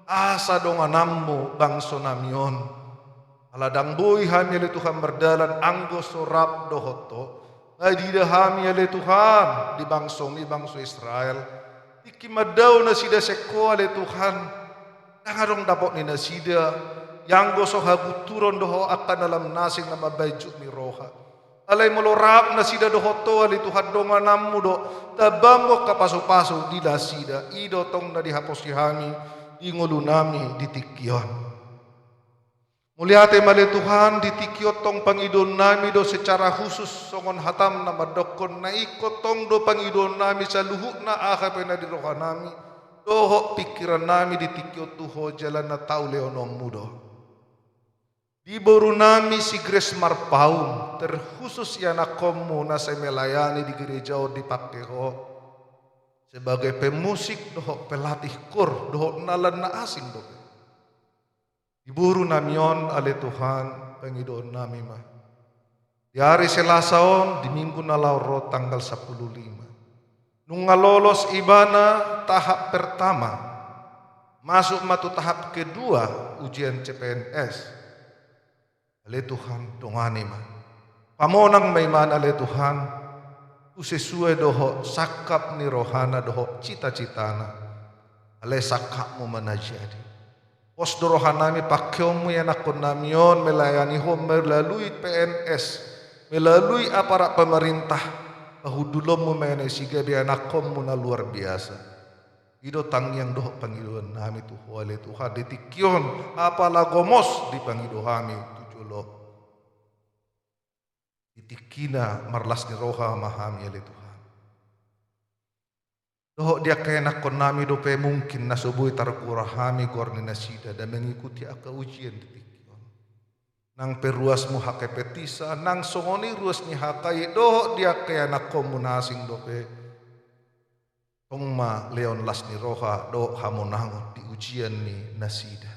Asa dongananmu bangsonami on. Ala ndang boi hami ale Tuhan mardalan anggo so rap dohot Ho. Nga diida hami ale Tuhan di bangsomi bangso Israel. Tingki mandao nasida sian Ho ale Tuhan. Ndang adong dapot ni nasida, ianggo so hagunturon dohot angka na lam na asing na mambahen jut ni roha. Alai molo rap nasida dohot Ho ale Tuhan dongananmu do, tambahmu angka pasupasu di nasida, i do tong na dihaposi hami di ngolunami di tingki on. Mauliate ma ale Tuhan, di tingki on tong pangidoonnami do secara khusus songon hatam na mandokkon na ingkon tong do pangidoonnami saluhutna aha pe na di rohanami, dohot pingkirannami di tingki on tu Ho jala na taulehononmu do. Di boru nami si Grace Marpaung, terkhusus ianakkonmu na sai melayani di gereja on dipangke ho sebagai pemusik dohot pelatih kor dohot na lan na asing dope. Di boru nami on ale Tuhan, pangidoan nami ma. Di ari Selasa on, di minggu na laho ro tanggal sampulu lima. Nunga lolos ibana tahap pertama. Masuk ma tu tahap kedua ujian C P N S. Ale Tuhan, dongani ma. Pamonang ma ibana ale Tuhan. Tu sesuai dohot sangkap ni rohana dohot cita-citana. Ale sangkapmu ma na jadi. Pos do roha nami pangkeonmu ianakkon nami on melayani ho melalui P N S, melalui aparat pemerintah, pahundulonmu ma na i si gabe ianakkonmu na luar biasa. I do tangiang dohot pangidoan nami tu ho ale Tuhan di tingki on, apala gomos dipangido hami tu jolo. Di tingkina marlas ni roha ma hami ale Tuhan. Dohot di angka ianakkon nami dope mungkin na so boi targora hami goar ni nasida dan mengikuti angka ujian di tingki on. Nang pe ruasmu H K P Tisa, nang songon i ruas ni H K I dohot di angka ianakkonmu na asing dope. Tong ma lehon las ni roha dohot hamonangon di ujian ni nasida.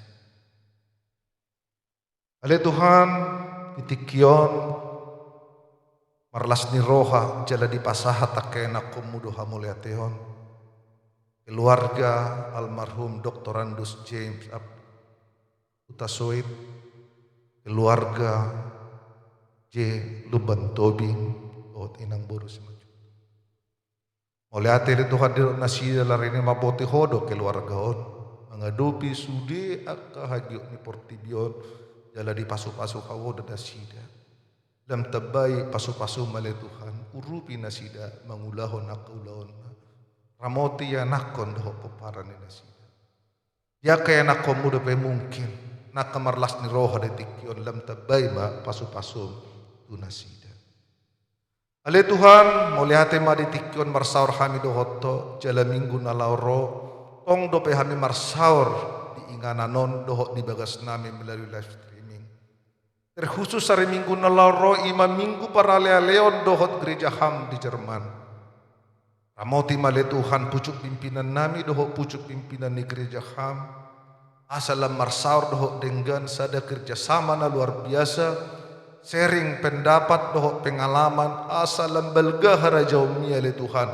Ale Tuhan, di tingki on marlas ni roha jala dipasahat angka ianakkonmu do hamauliateon. Keluarga almarhum Doktorandus James Ab-, Hutasoit, keluarga J Lumban Tobing, dohot inang boru Simanjuntak. Mauliate ale Tuhan di nasida, alani na mamboto ho do keluarga on mangadopi sude angka hagiot ni portibi on, jala dipasupasu ho do nasida. Lam tambai pasupasum ale Tuhan, urupi nasida mangulahon angka ulaonna. Ramoti ianakkon dohot pomparan ni nasida. Di angka ianakkonmu dope mungkin na angka marlas ni roha di tingki on, lam tambai ma pasupasum tu nasida. Ale Tuhan, mauliate ma di tingki on marsaor hami dohot ho, jala minggu na laho ro, tong dope hami marsaor di inganan on dohot di bagas nami melalui live streaming. Terkhusus ari minggu na laho ro i ma minggu paralealeon dohot gereja HAM di Jerman. Ramoti ma ale Tuhan pucuk pimpinan nami dohot pucuk pimpinan ni gereja HAM. Asa lam marsaor dohot denggan sada kerjasama na luar biasa, sharing pendapat dohot pengalaman, asa lam balga harajaonmi ale Tuhan.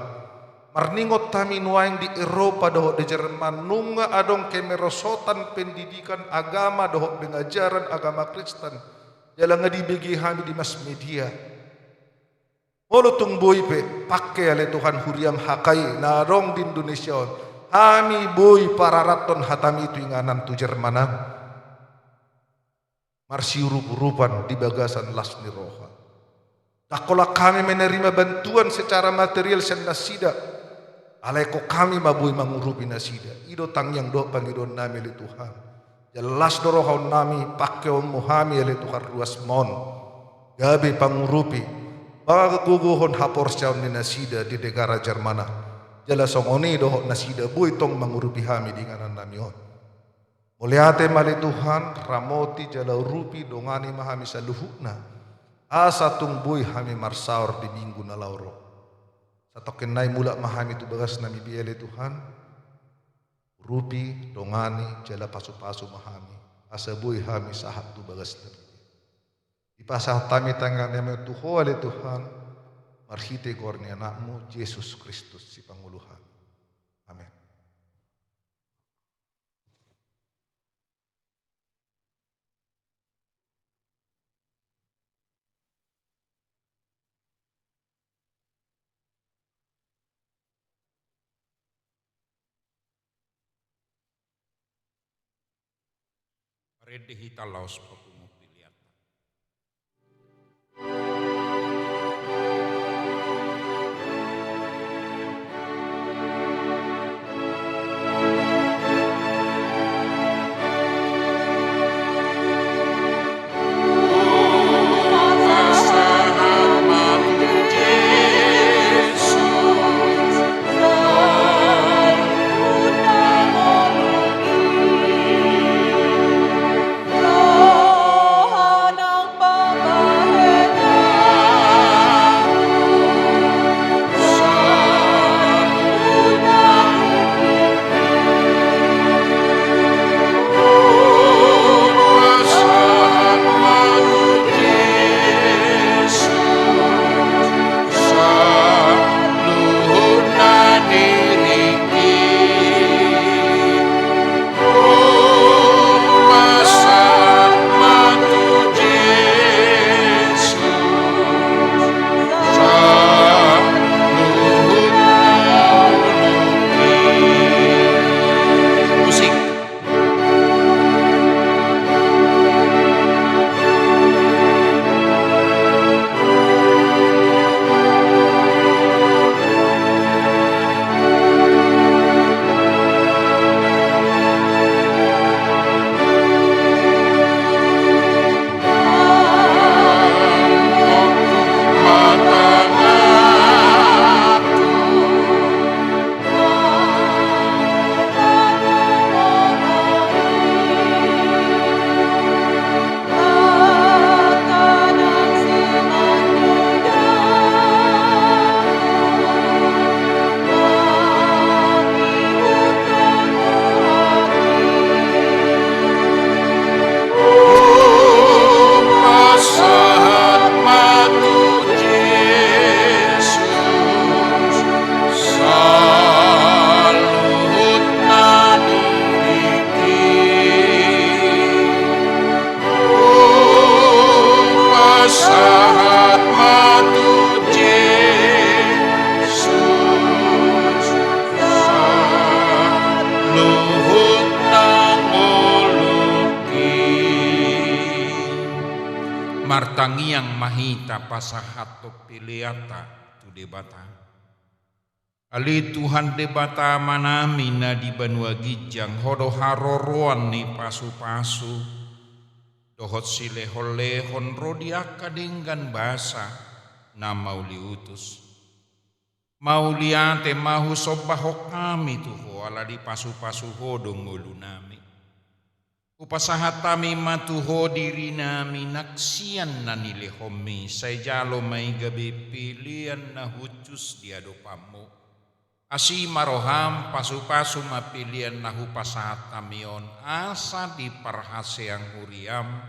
Marningot hami nuaeng di Eropa dohot di Jerman, nunga adong kemerosotan pendidikan agama dohot pengajaran agama Kristen. Jala nga dibege hami di mass media. Molo tung boi pe, pangke ale Tuhan huriam H K I na adong di Indonesia on. Hami boi pararathon hatami tu inganan tu Jerman an. Marsiurupurupan di bagasan las ni roha. Ndang holan hami menerima bantuan secara material sian nasida. Alai ingkon hami ma boi mangurupi nasida. I do tangiang dohot pangidoan nami ale Tuhan. Jala las do rohaon nami, pangkeonmu hami ale Tuhan ruas ma on. Gabe pangurupi, pagogohon haporseaon ni nasida di negara Jerman an. Jala songon i dohot nasida boi tong mangurupi hami di inganan nami on. Mauliate ma ale Tuhan, ramoti jala urupi, dongani ma hami saluhutna. Asa tung boi hami marsaor di minggu na laho ro. Satongkin nai mulak ma hami tu bagas nami be ale Tuhan. Urupi, dongani, jala pasupasu ma hami. Asa boi hami sahat tu bagas nami be. Dipasahat hami tangiang nami tu ho ale Tuhan. Marhite goar ni anakmu, Jesus Kristus sipangolu hami. Amen. Marende hita laos papungu pelean. Tangiang ma hita pasahathon peleanta tu Debata. Ale Tuhan Debata Amanami na di banua ginjang, Ho do haroroan ni pasupasu dohot silehonlehon ro di angka denggan basa na mauliutus. Mauliate ma husombahon hami tu Ho ala dipasupasu Ho do ngolunami. Hupasahat hami ma tu Ho dirinami nang sian na nilehonMi, sai jalo ma i gabe pelean na hushus di adopanMu. Asi ma rohaM, pasupasu ma pelean na hupasahat hami on, asa diparhaseang huriaM,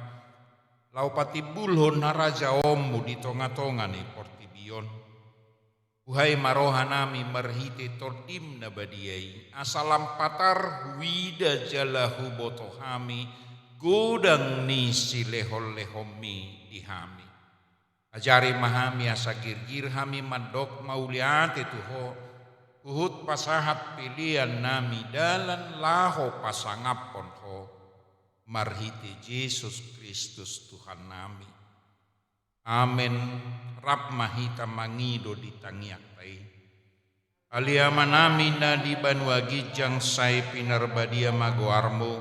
laho patimbulhon harajaonMu di tongatonga ni portibi on. Buhai ma rohanami marhite TondiM na badia i, asa lam patar huida jala huboto hami godang ni silehonlehonMi di hami. Ajari ma hami asa girgir hami mandok mauliate tu Ho, huhut pasahat peleannami dalan laho pasangaphon Ho, marhite Jesus Kristus Tuhannami. Amen. Rap ma hita mangido di tangiangta i. Ale Amanami na di banua ginjang, sai pinarbadia ma goarMu,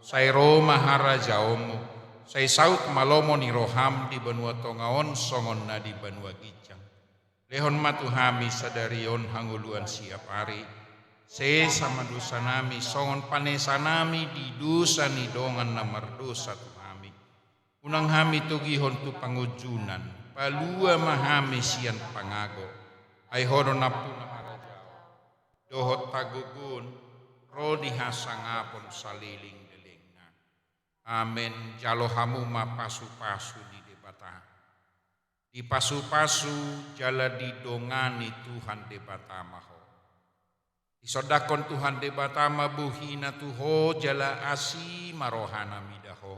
sai ro ma harajaonMu, sai saut ma lomo ni rohaM di banua tonga on songon na di banua ginjang. Lehon ma tu hami sadari on hangoluan siapari, sesa ma dosanami songon panesanami di dosa ni dongan na mardosa tu hami. Unang hami togihon tu pangunjunan, palua ma hami sian pangago. Ai Ho do nampuna harajaon dohot hagogoon ro di hasangapon saleleng lelengna. Amen. Jalo hamu ma pasupasu ni Debata. Dipasupasu jala didongani Tuhan Debata ma ho. Disondangkon Tuhan Debata ma bohiNa tu ho jala asi ma rohaNa mida ho.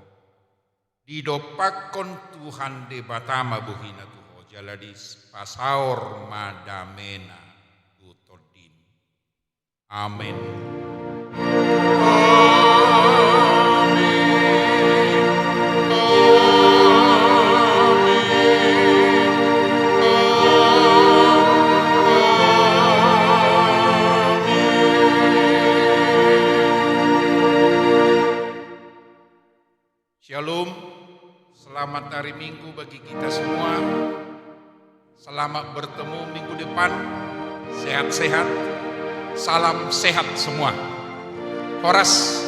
Didompakkon Tuhan Debata ma bohiNa tu ho jala dipasaor ma dameNa tu tondim. Amen. Shalom. Selamat hari Minggu bagi kita semua. Selamat bertemu minggu depan. Sehat-sehat. Salam sehat semua. Horas.